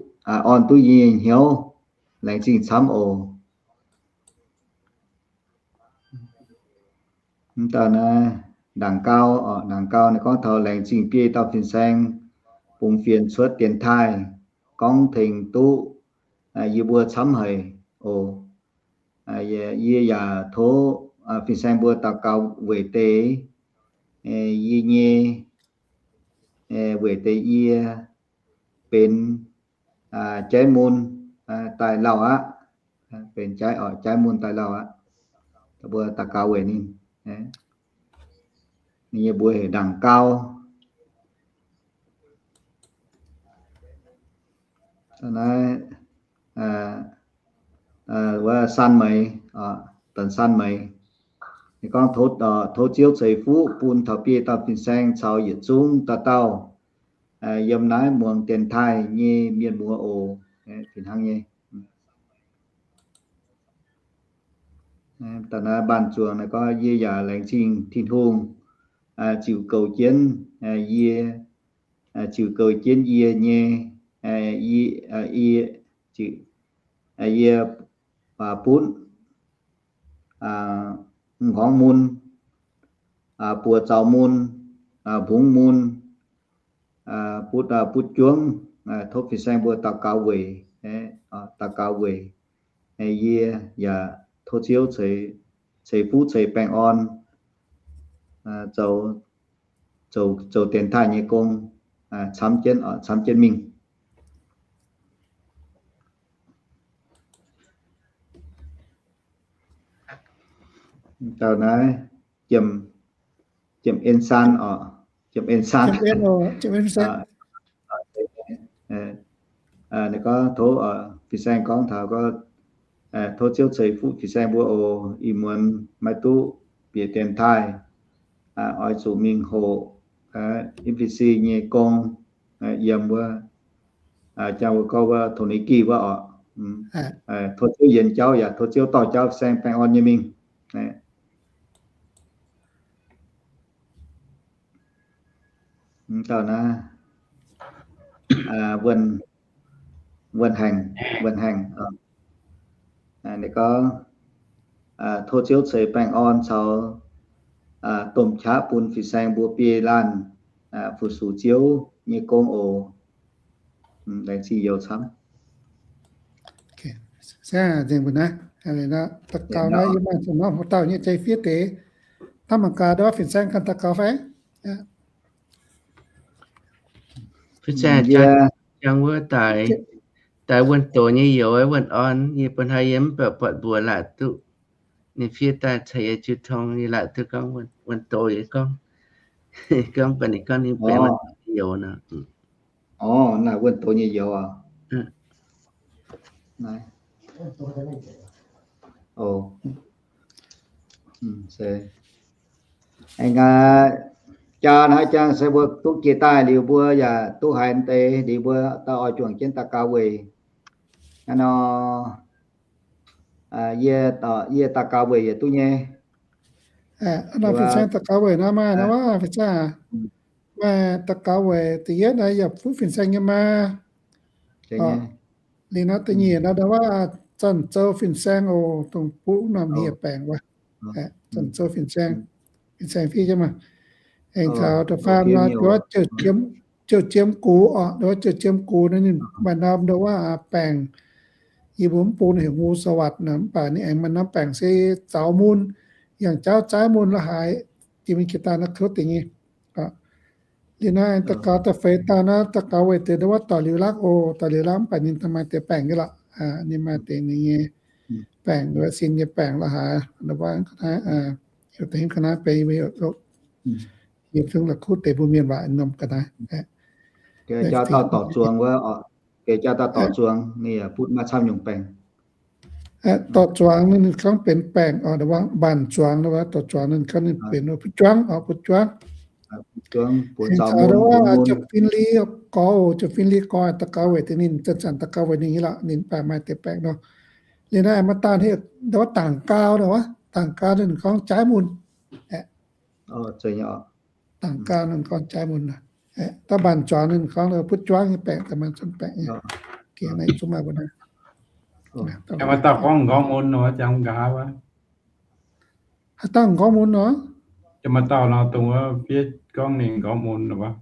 orn duqv yie nyei hnyouv, laengz zingh camv oc. Mv dauh naaiv ndaangc gau, ndaangc gau ninh gorngv taux laengz zingh biei dauh fin-saeng bungx fienx cuotv dienx taaih gorngv tengx duqv yie mbuo camv haic oc. Yie yaac tov fin-saeng mbuo daux gaux weic deix yie nyei, weic deix yie benx jaiv mun daaih lauh aqv. Benx jaiv, jaiv mun daaih lauh aqv. Mbuo daux gaux weic ninh. Ninh nyei mbuox heuc ndaangc gau. Naaiv wuov San Meix, Da'San Meix. Ninh gorngv, tov Ziouv ceix fuqv bun taux biei dauh fin-saeng caux yietc zungv dauh dauh yiem naaiv muangx dienx taaih nyei mienh muoz oc. Fih hnangv nyei. Da'naaiv mbaanh zuangx naaiv gorngv, yie yaac laengz zingh Tin-Hungh ziux goux jienv yie, ziux goux jienv yie nyei, yie, yie butv m'nqorngv mun, buoz zaux mun, mbungv mun, butv, butv juangv, tov fin-saeng mbuo daux gaux weic, daux gaux weic yie, yaac tov Ziouv ceix fuqv ceix baengh orn zoux, zoux dienx taaih nyei gong camv jienv, camv jienv mingh. Dauh naaiv Jiem En San oc, Jiem En San. Ninh gorngv tov fin-saeng gorngv taux gorngv, tov Ziouv ceix fuqv fin-saeng mbuo oc. Ih muonz maiv duqv bieqc dienx taaih, oix zuqc mingh hoqc F B C nyei gong yiem wuov, jang wuov gorngv wuov Thổ Nhĩ Kỳ wuov oc. Tov Ziouv yienx jauv yaac tov Ziouv dorh jauv fin-saeng baengh orn nyei mingh. Dauh naaiv, Wuonh Haengh, Wuonh Haengh. Ninh gorngv, tov Ziouv ceix baengh orn caux domh qaqv bun fin-saeng mbuo biei laanh fu-sux Ziouv nyei gong oc. Laengz zingh youz camv. Daux gaux naaiv yie maaih zuqc norm hoc dauh nyei zei fiev deix. Hnamv mangc gaax, ndortv fin-saeng ganh daux gaux fai? Fin-saeng, Jangx wuov daaih, daaih wuonh doz nyei youz, wuonh orn, yie bun haaix yie mv baac buatc mbuox laaic duqv. Ninh fiev daaih caux yie jiu tong, yie laaic duqv gorngv wuonh doz, yie gorngv, gorngv baac ninh gorngv ninh benx wuonh doz nyei youz nor. Orv, naaic wuonh doz nyei youz aqv. Aengx jaa naaiv jangx se mbuo duqv jiex daaih liuz, mbuo yaac duqv haiz deix liuz, mbuo daaih oix juangc jienv daux gaux weic. Hnangv nor, yie, yie daux gaux weic yietc duqv nyei. Fin-saeng daux gaux weic naaiv maaih nor wuov, fin-saeng aac, maaih daux gaux weic da'yietv naaiv yaac fuqv fin-saeng nyei maa. Liuz naaiv da'nyeic naaiv ndau wuov Zanc Zoux fin-saeng oc, dongh buqv norm hieh baengc wuov. Zanc Zoux fin-saeng, fin-saeng fiev jienv maah. Aengx taux da'faam nor, nduov Jouv Jiem Gux oc, nduov Jouv Jiem Gux naaiv ninh maaih norm ndau wuov baengc, yie mbuo mv bun heuc Ngu Sa Watc nor, mv baac ninh aengx maaih norm baengc se zaux mun, yangh jauv zaaiv mun la'haaix, jiex mingh jiex daaih naaiv kouv deix nyei. Liuz naaiv daux gaux da'feix dauh naaiv daux gaux weic deix ndau wuov dorc liuz lakv oc, dorc liuz lakv mv baac ninh maaih deix baengc nyei lorqc. Ninh maaih deix ninh nyei baengc, ndau wuov sin nyei baengc la'haaix, ndau wuov ga'naaiv, heuc deix ga'naaiv benx heuc, yie fingx la'kuqv deix mbuo mienh waac norm ga'naaiv. Jaa dauh dorc zuangx wuov, jaa dauh dorc zuangx ninh butv maaih camv nyungc baengc. Dorc zuangx ninh gorngv benx baengc oc, mbaanc zuangx, dorc zuangx ninh gorngv ninh benx butv juangv oc, butv juangv. Jomc fin-li gorx, jomc fin-li gorx daux gaux weic deix ninh, zanc-zanc daux gaux weic ninh nyei lorqc, ninh mv baac maaih deix baengc nor. Liuz naaiv maaih dauh heuc ndau wuov Dangc Gau, ndau wuov Dangc Gau ninh gorngv jaaiv mun. Dangc Gau ninh gorngv jaaiv mun. Dauh mbaanc zuangx ninh gorngv butv juangv nyei baengc, daaih maaih zunv baengc nyei. Maaih dauh gorngv m'nqorngv mun nor, jangx nqa'haav wuov. Haaix dauh m'nqorngv mun nor? Maaih dauh nor dongh wuov fiev gorngv ninh m'nqorngv mun nor wuov.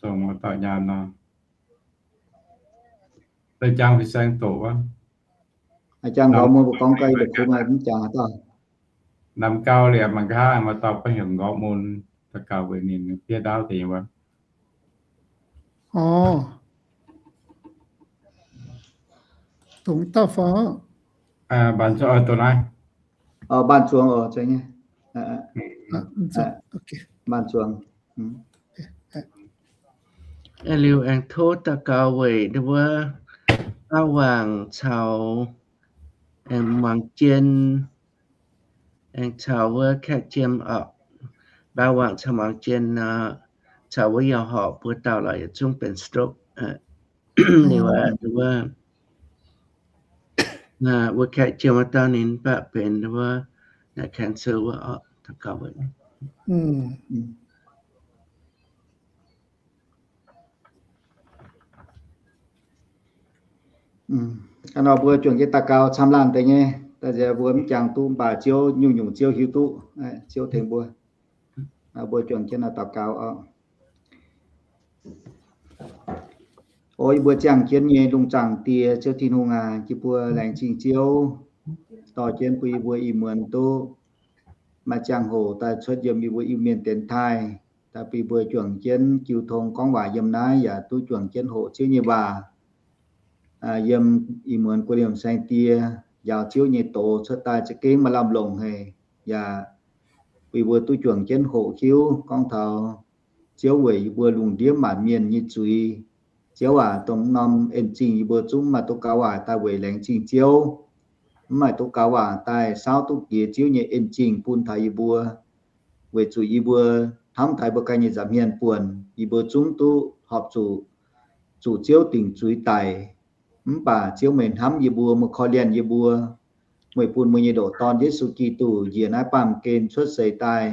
Dongh maaih dauh nyaanh nor. Daaih jangx fin-saeng doqc wuov. Jangx m'nqorngv mun mbuo gorngv ga'naaiv la'kuqv maaih mv jangx haaix dauh. Namx gau liuz mangc gaax, maaih dauh gorngv heuc m'nqorngv mun, daux gaux weic ninh fiev ndaauv deix wuov. Orv, dongh dauh fai? Mbaanc zuangx oix dongh naaiv. Mbaanc zuangx oc, zeiz nyei. Mbaanc zuangx. Liuz aengx tov daux gaux weic ndau wuov auv wangc caux aengx muangx jien, aengx caux wuov kaeqv jiem oc. Auv wangc caux muangx jien nor, caux wuov yauh horpc buo dauh lorqc, yietc zungv benx stroke. Liuz wuov, wuov kaeqv jiem wuov dauh ninh mv baac benx wuov naaic cancer wuov oc, daux gaux weic. Hnangv nor mbuo juangc jienv daux gaux camv laanh deix nyei. Daaih nziex mbuo mv jangx duqv, mv baac Ziouv nyungc-nyungc Ziouv hiuv duqv. Ziouv tengx mbuo. Mbuo juangc jienv daux gaux oc. O yie mbuo ziangh jienv nyei lungh zaangc Die, Ziouv Tin-Hungh aac, yie mbuo laengz zingh Ziouv dorh jienv bun yie mbuo ih muonz duqv maaih ziangh hoc daaih cuotv yiem yie mbuo Iu-Mienh dienx taaih, daaih bun yie mbuo juangc jienv jiu tong gorngv waac yiem naaiv yaac duqv juangc jienv hoqc Ziouv nyei waac. Yiem ih muonz guei liemh saeng-die njaaux Ziouv nyei doz cuotv daaih za'gengh maaih lamh longc haic, yaac bun yie mbuo duqv juangc jienv hoqc hiuv gorngv taux Ziouv weic yie mbuo lungh ndiev maanc mienh nyei zuiz. Ziouv aac, dongh norm en-zingh yie mbuo zungv mv maaih duqv gaux waac daaih weic laengz zingh Ziouv, mv maaih duqv gaux waac daaih saauv duqv jiex Ziouv nyei en-zingh bun taux yie mbuo, weic zuqc yie mbuo hnamv taux yie mbuo ganh nyei nza'hmien buonc, yie mbuo zungv duqv horpc zuqc zuqc Ziouv dingc zuiz daic. Mv baac Ziouv meih hnamv yie mbuo, meih korv-lienh yie mbuo, meih bun meih nyei ndoqc Dorn Yesu Giduc njiec naaiv baamh gen cuotv seix daaih,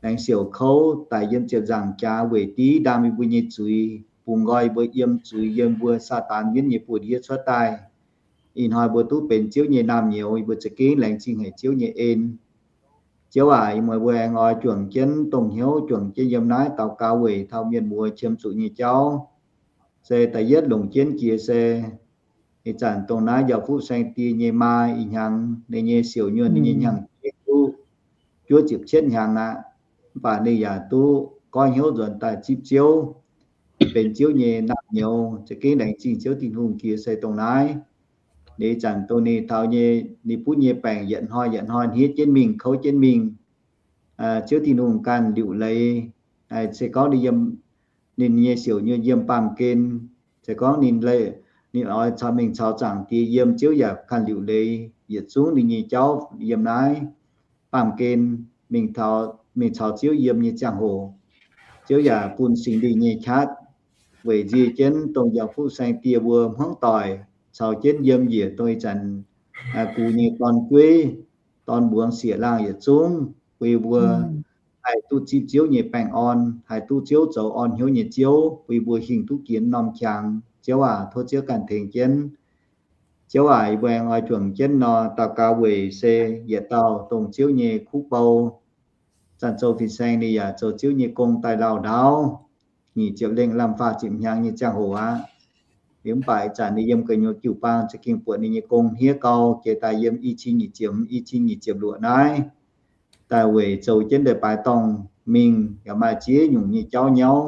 laengz siouc kouv daic yiem ziepc nzaangc jaax weic div ndaam yie mbuo nyei zuiz, bungx nqoi yie mbuo yiem zuiz, yiem mbuo Saadaan mienv nyei buoz-ndiev cuotv daaih. Ih hnoi mbuo duqv benx Ziouv nyei naamh nyouz, yie mbuo za'gengh laengz zingh haic Ziouv nyei en. Ziouv aac, ih muonz mbuo aengx oix juangc jienv dongh hnyouv juangc jienv yiem naaiv daux gaux weic taux mienh muoz qiemx zuqc nyei jauv. Se da'yietv longc jienv jiex se ih zanc dongh naaiv Njaaux Fuqv Saeng-Die nyei maa ih hnyangx ninh nyei siouc nyuonh, ninh nyei hnyangx-jeiv duqv juov ziepc cietv hnyangx aqv. Mv baac ninh yaac duqv goiv hnyouv nzuonx daaih zipv Ziouv. benx Ziouv nyei naamh nyouz. Za'gengh laengz zingh Ziouv Tin-Hungh jiex se dongh naaiv. Ninh ih zanc dongh ninh taux nyei, ninh butv nyei baengc yietc hnoi yietc hnoi hniev jienv mingh, kouv jienv mingh. Ziouv Tin-Hungh ganh liuc leiz, se gorngv ninh yiem, ninh nyei siouc nyuonh yiem baamh gen, se gorngv ninh, ninh oix caux mingh caux Zaangc Diex yiem, Ziouv yaac ganh liuc leiz yietc zungv ninh nyei jauv yiem naaiv baamh gen mingh caux Ziouv yiem nyei ziangh hoc, Ziouv yaac bun Singx Lingh nyei qaqv weic nzie jienv dongh Yauh Fuqv Saeng dieh mbuo hmuangv doic caux jienv yiem njiec dongh ih zanc gux nyei dorn-jueiv, dorn-mbuangz, sieqv-laangh yietc zungv, bun yie mbuo haih duqv zipv Ziouv nyei baengh orn, haih duqv Ziouv zoux orn hnyouv nyei Ziouv, bun yie mbuo hingh duqv jiex norm qangx. Ziouv aac, tov Ziouv ganh tengx jienv. Ziouv aac, yie mbuo aengx oix juangc jienv nor, daux gaux weic se yietc dauh dongh Ziouv nyei kuv bou, Zanc Zoux Fin-Saeng ninh yaac zoux Ziouv nyei gong daaih lauh ndaauv, nyic ziepc lengh lamh faah ziepc hnyangx nyei ziangh hoc aqv. Liuz mv baac ih zanc ninh yiem gu'nyuoz jiu-baang za'gengh buatc ninh nyei gong hniev gau, jiex daaih yiem i cin nyic ziepc, i cin nyic ziepc luoqc naaiv, daaih weic zoux jienv leiz-baaix dorngh mingh yaac maaih ziex nyungc nyei jauv nyauv.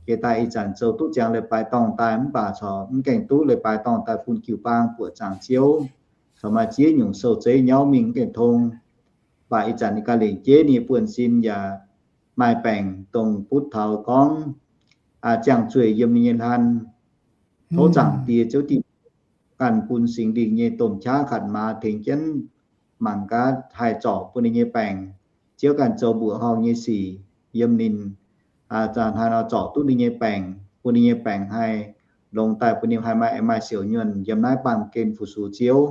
Jiex daaih ih zanc zoux duqv ziangx leiz-baaix dorngh daaih mv baac corc mv gaengh duqv leiz-baaix dorngh daaih bun jiu-baang buoqc zaangc Ziouv, corc maaih ziex nyungc sou-zeiv nyauv mingh mv gaengh tong. Mv baac ih zanc ninh ganh lengc jeiv ninh nyei buonv-sin yaac maaih baengc dongh butv taux gorngv ziangh zueih yiem ninh nyei hlan. Tov Zaangc Diex Ziouv Tin-Hungh ganh bun Singx Lingh nyei domh qaqv hatc maaz tengx jienv mangc gaax haih zorc bun ninh nyei baengc. Ziouv ganh zoux mbuoqc horngh nyei sic yiem ninh, hnangv nor zorc duqv ninh nyei baengc, bun ninh nyei baengc haih longx daaih, bun ninh haih maaih, maaih siouc nyuonh yiem naaiv baamh gen fu-sux Ziouv.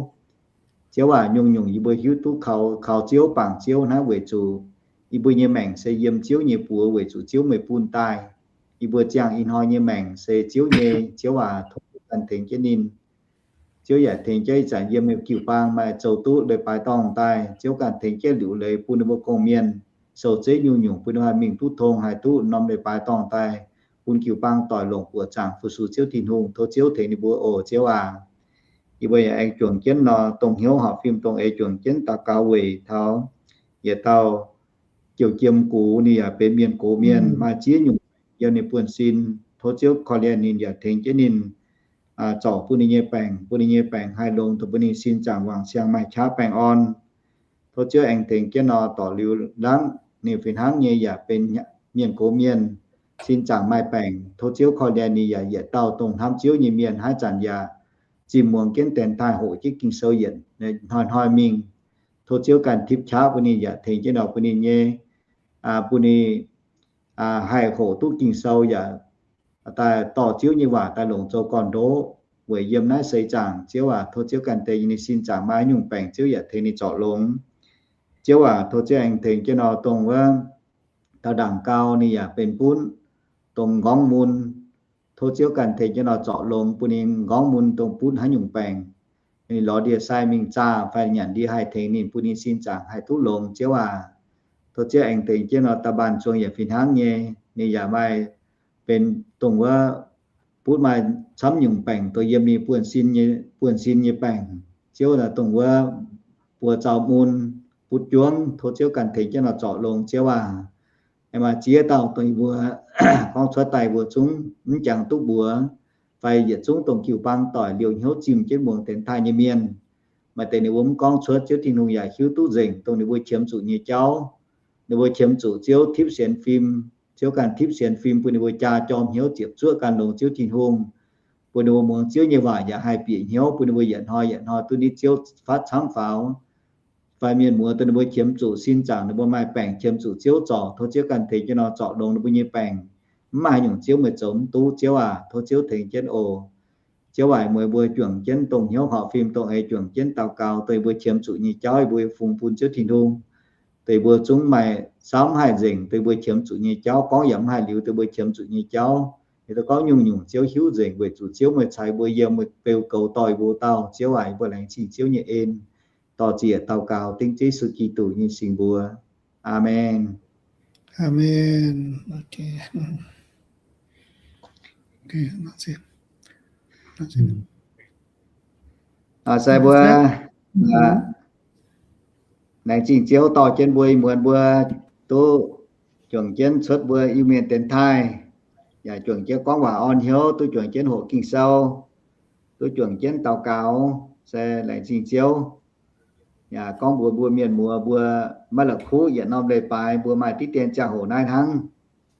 Ziouv aac, nyungc-nyungc yie mbuo hiuv duqv kaux, kaux Ziouv, bangc Ziouv naaiv weic zuqc yie mbuo nyei maengc se yiem Ziouv nyei buoz weic zuqc Ziouv meih bun daaih. Yie mbuo ziangh ih hnoi nyei maengc se Ziouv nyei. Ziouv aac, tov ganh tengx jienv ninh. Ziouv yaac tengx jienv ih zanc yiem jiu-baang maaih zoux duqv leiz-baaix dorngh daaih, Ziouv ganh tengx jienv liuc leiz bun ninh mbuo gong-mienh, sou-zeiv nyungc-nyungc bun ninh mbuo haih mingh duqv tong, haih duqv norm leiz-baaix dorngh daaih, bun jiu-baang doic longc buoqc zaangc fu-sux Ziouv Tin-Hungh. Tov Ziouv tengx ninh mbuo oc, Ziouv aac. Yie mbuo yaac aengx juangc jienv nor, dongh hnyouv horpc fim dongh eix juangc jienv daux gaux weic taux yietc dauh jouh jiem gux, ninh yaac benx mienh gox mienh, maaih ziex nyungc yiem ninh buonv-sin. Tov Ziouv korv-lienh ninh yaac tengx jienv ninh, zorc bun ninh nyei baengc, bun ninh nyei baengc haih longx, dongh bun ninh sin zaangc wangc siang maaih qaqv baengh orn. Tov Ziouv aengx tengx jienv nor, dorc liuz langv ninh fih hnangv nyei yaac benx mienh gox mienh, sin zaangc maaih baengc. Tov Ziouv korv-lienh ninh yaac yietc dauh dongh hnamv Ziouv nyei mienh, haaix zanc yaac zimh muangx jienv dienx taaih hoqc jienv Ging-Sou yietc hnoi-hnoi mingh. Tov Ziouv ganh tipv qaqv bun ninh yaac tengx jienv nor bun ninh nyei, bun ninh haih hoqc duqv Ging-Sou yaac daaih dorh Ziouv nyei waac daaih longc zoux gorn-ndoqv weic yiem naaiv seix zaangc. Ziouv aac, tov Ziouv ganh tengx ninh sin zaangc maaih nyungc baengc, Ziouv yaac tengx ninh zorc longx. Ziouv aac, tov Ziouv aengx tengx jienv nor dongh wuov dauh ndaangc gau ninh yaac benx butv dongh nqorngv mun. Tov Ziouv ganh tengx jienv nor zorc longx bun ninh nqorngv mun dongh butv haaix nyungc baengc, ninh lorz ndie-sai mingh zaah fai nyanc ndie haih tengx ninh, bun ninh sin zaangc haih duqv longx. Ziouv aac, tov Ziouv aengx tengx jienv nor dauh mbaanh zuangx yaac fih hnangv nyei, ninh yaac maaih benx dongh wuov butv maaih camv nyungc baengc dongh yiem ninh buonv-sin nyei, buonv-sin nyei baengc. Ziouv dongh wuov buoz zaux mun, butv juangv, tov Ziouv ganh tengx jienv nor zorc longx. Ziouv aac, maaih ziex dauh dongh yie mbuo gorngv cuotv daaih mbuo zungv mv jangx duqv mbuox, fai yietc zungv dongh jiu-baang doic liouh hnyouv zimh jienv muangx dienx taaih nyei mienh, maaih deix ninh mbuo mv gorngv cuotv, Ziouv Tin-Hungh yaac hiuv duqv nzengc dongh ninh mbuo qiemx zuqc nyei jauv. Ninh mbuo qiemx zuqc Ziouv tipv sienx fim, Ziouv ganh tipv sienx fim bun ninh mbuo jaa jorm hnyouv ziepc zuoqv ganh longx Ziouv Tin-Hungh, bun ninh mbuo muangx Ziouv nyei waac yaac haih bieqc hnyouv, bun ninh mbuo yietc hnoi yietc hnoi duqv nitv Ziouv fatv camv faaux. Fai mienh muoz dongh ninh mbuo qiemx zuqc sin zaangc ninh mbuo maaih baengc qiemx zuqc Ziouv zorc, tov Ziouv ganh tengx jienv nor zorc longx ninh mbuo nyei baengc. Mv maaih haaix nyungc Ziouv meih zoux mv duqv. Ziouv aac, tov Ziouv tengx jienv oc. Ziouv aac, meih mbuo juangc jienv dongh hnyouv horpc fim dongh eix juangc jienv daux gaux dongh yie mbuo qiemx zuqc nyei jauv yie mbuo fungx bun Ziouv Tin-Hungh, dongh yie mbuo zungv maaih camv haih nzengc dongh yie mbuo qiemx zuqc nyei jauv, gorngv yaac mv haih liuz dongh yie mbuo qiemx zuqc nyei jauv. Yie daux gorngv nyungc-nyungc Ziouv hiuv nzengc weic zuqc Ziouv meih caux yie mbuo yiem, meih beu goux dorh yie mbuo dauh. Ziouv aac, yie mbuo laengz zingh Ziouv nyei en. Dorh ziec daux gaux dengv Yesu Giduc nyei singx mbuox. Aamen. Aamen. Sai mbuo laengz zingh Ziouv dorh jienv mbuo ih muonz mbuo duqv juangc jienv cuotv mbuo Iu-Mienh dienx taaih. yaac juangc jienv gorngv waac orn hnyouv, duqv juangc jienv hoqc Ging-Sou, duqv juangc jienv daux gaux, se laengz zingh Ziouv. Yaac gorngv mbuox mbuo mienh muoz mbuo maiv la'kuqv yietc norm leiz-baaix mbuo maaih diqv dien ziangh hoc naaiv hnangv.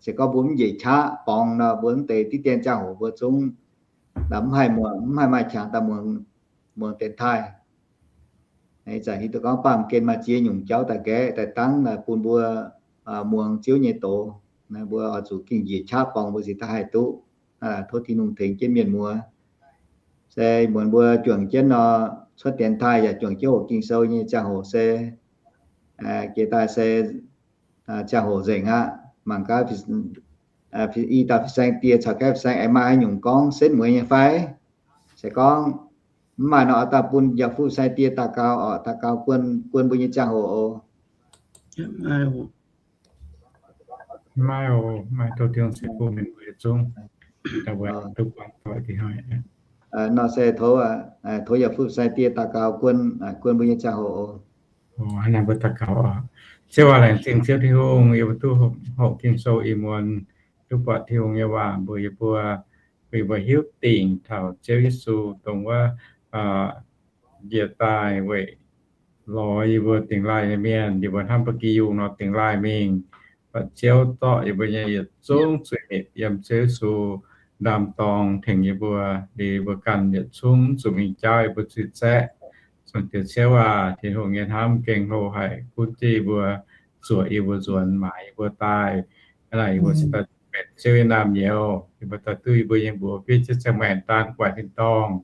Se gorngv mbuo mv njiec qaqv borngz nor, mbuo mv deix diqv dien ziangh hoc mbuo zungv mv haih muangx, mv haih maaih qangx daaih muangx, muangx dienx taaih. Ih zanc hiuv duqv gorngv baamh gen maaih ziex nyungc jauv daaih nqaeqv daaih dangv bun mbuo muangx Ziouv nyei doz. Mbuo oix zuqc gengh njiec qaqv borngz mbuo cingx daaih haih duqv. Tov Tin-Hungh tengx jienv mienh muoz. Se muonz mbuo juangc jienv nor, cuotv dienx taaih yaac juangc jienv hoqc Ging-Sou nyei ziangh hoc se jiex daaih se ziangh hoc nzengc aqv. Mangc gaax i dauh fin-saeng die caux gaeqv fin-saeng aengx maaih haaix nyungc gorngv setv mueiz nyei fai? Se gorngv mv maaih nor, oix daaih bun yaac fu fin-saeng die daux gaux oc, daux gaux guon, guon mbuo nyei ziangh hoc oc. Maiv oc, maaih tov Tin-Hungh ceix fuqv mienh mbuo yietc zungv, daaih mbuo duqv buangh doic dih hnoi. Nor se tov, tov yaac fu fin-saeng die daux gaux guon, guon mbuo nyei ziangh hoc oc. Hnangv naaiv mbuo daux gaux oc. Ziouv aac, laengz zingh Ziouv Tin-Hungh yie mbuo duqv hoqc Ging-Sou ih muonz, duqv buatc Tin-Hungh nyei waac mbuox yie mbuo, bun yie mbuo hiuv dingc taux Ziouv Yesu dongh wuov njiec daaih weic lorz yie mbuo dingx laaih nyei mienh. Yie mbuo hnamv ba'gi yungh nor dingx laaih mingh, buatc Ziouv zorqv yie mbuo nyei yietc zungv zuiz-hepc yiem Ziouv Yesu ndaam-dorng tengx yie mbuo, liuz yie mbuo ganh yietc zungv zuqc mingh jaauv yie mbuo zuiz-zaeqv. Zanc Diex Ziouv aac, Tin-Hungh nyei hnamv gengh hlo haic, gunv jienv yie mbuo, zuoqc yie mbuo nzuonx, maaiz yie mbuo daaih. Hnangv naaic yie mbuo cingx daaih benx Ziouv nyei naamh nyouz, yie mbuo daaih duqv yie mbuo nyei mbuox fiev jienv ziangh maengc daan guaix tin-dorngh.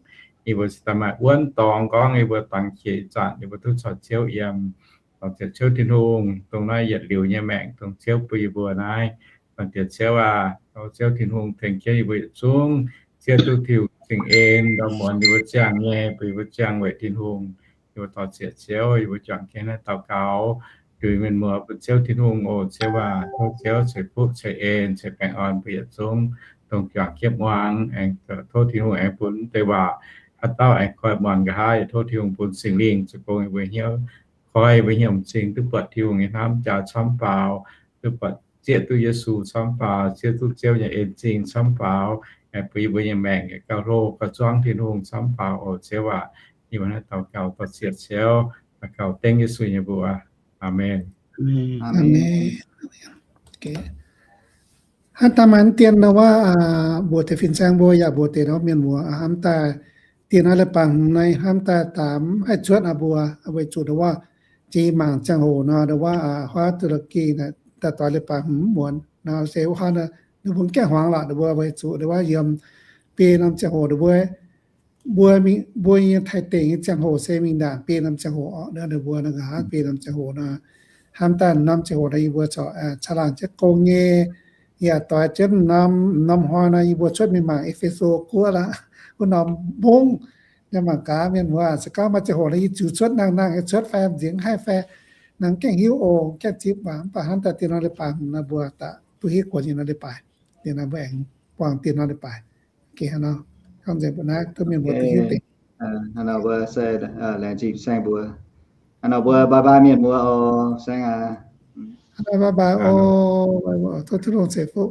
Yie mbuo cingx daaih maaih wuonv dorngx gorngv yie mbuo dangx qiex ih zanc yie mbuo duqv caux Ziouv yiem. Dongh Diex Ziouv Tin-Hungh, dongh naaiv yietc liuz nyei maengc dongh Ziouv bun yie mbuo naaiv. Dongh Diex Ziouv aac, tov Ziouv Tin-Hungh tengx jienv yie mbuo yietc zungv zieqv duqv Tin-Hungh cing-en ndorm muonz yie mbuo ziangh nyei, bun yie mbuo ziangh weic Tin-Hungh. Yie mbuo dorh zieqc Ziouv, yie mbuo juangc jienv naaiv daux gaux, nduqc mienh muoz bun Ziouv Tin-Hungh oc. Ziouv aac, tov Ziouv ceix fuqv ceix en ceix baengh orn bun yietc zungv dongh juangc jienv muangx. Aengx tov Tin-Hungh aengx bun deix waac haaix dauh aengx koi muangx nqa'haav, tov Tin-Hungh bun Singx Lingh zoux gong yie mbuo hnyouv, koi yie mbuo hnyouv m'zing duqv buatc Tin-Hungh nyei hnamv jaax camv faaux, duqv buatc zieqv duqv Yesu camv faaux, zieqv duqv Ziouv nyei en zingh camv faaux, aengx bun yie mbuo nyei maengc gauh hlo gauh zuangv Tin-Hungh camv faaux oc. Ziouv aac, yie mbuo naaiv daux gaux dorh zieqc Ziouv, daux gaux dengv Yesu nyei mbuox. Aamen. Hnangv daaih maaih deix dien nor wuov, mbuox deix fin-saeng mbuo yaac mbuox deix nor mienh muoz, hnangv daaih dien nor leiz-baaix hmz naaiv, hnangv daaih daaih mv haih cuotv aqv mbuo, weic zuqc nor wuov, jiex mangc ziangh hoc nor, nor wuov huaav Tulo Gih daaih doix leiz-baaix hmz muonz nor se wuov hnangv, ninh mbuo gaengh hmuangx lorqc, ninh mbuo weic zuqc nor wuov yiem biei norm ziangh hoc ninh mbuo mbuo, mbuo nyei Taiv deic nyei ziangh hoc se mingh ndaangc biei norm ziangh hoc oc. Ninh mbuo naaiv nqa'haav biei norm ziangh hoc nor, hnamv daaih norm ziangh hoc nor yie mbuo corc caangh laangh jienv gong nyei, yaac doix jienv norm, norm hnoi nor yie mbuo cuotv mingh mangc E^fe^so guoqv lorqc, wuov norm mbungv. Naaiv mangc gaax mienh muoz, se gorngv maaih ziangh hoc nor yie ziouc cuotv nangh nangh, cuotv fai m'nziex haih fai, nangh gaengh hiuv oc, gaengh zipv waac. Mv baac hnamv daaih dien nor leiz-baaix hmz nor mbuo daaih duqv hiuv guonx nyei nor leiz-baaix, dien nor mbuo aengx buangh dien nor leiz-baaix. Hnangv nor mbuo se laengz zingh saeng mbuo. Hnangv nor mbuo bye bye mienh muoz oc, saeng aac. Hnangv nor bye bye oc, tov Tin-Hungh ceix fuqv.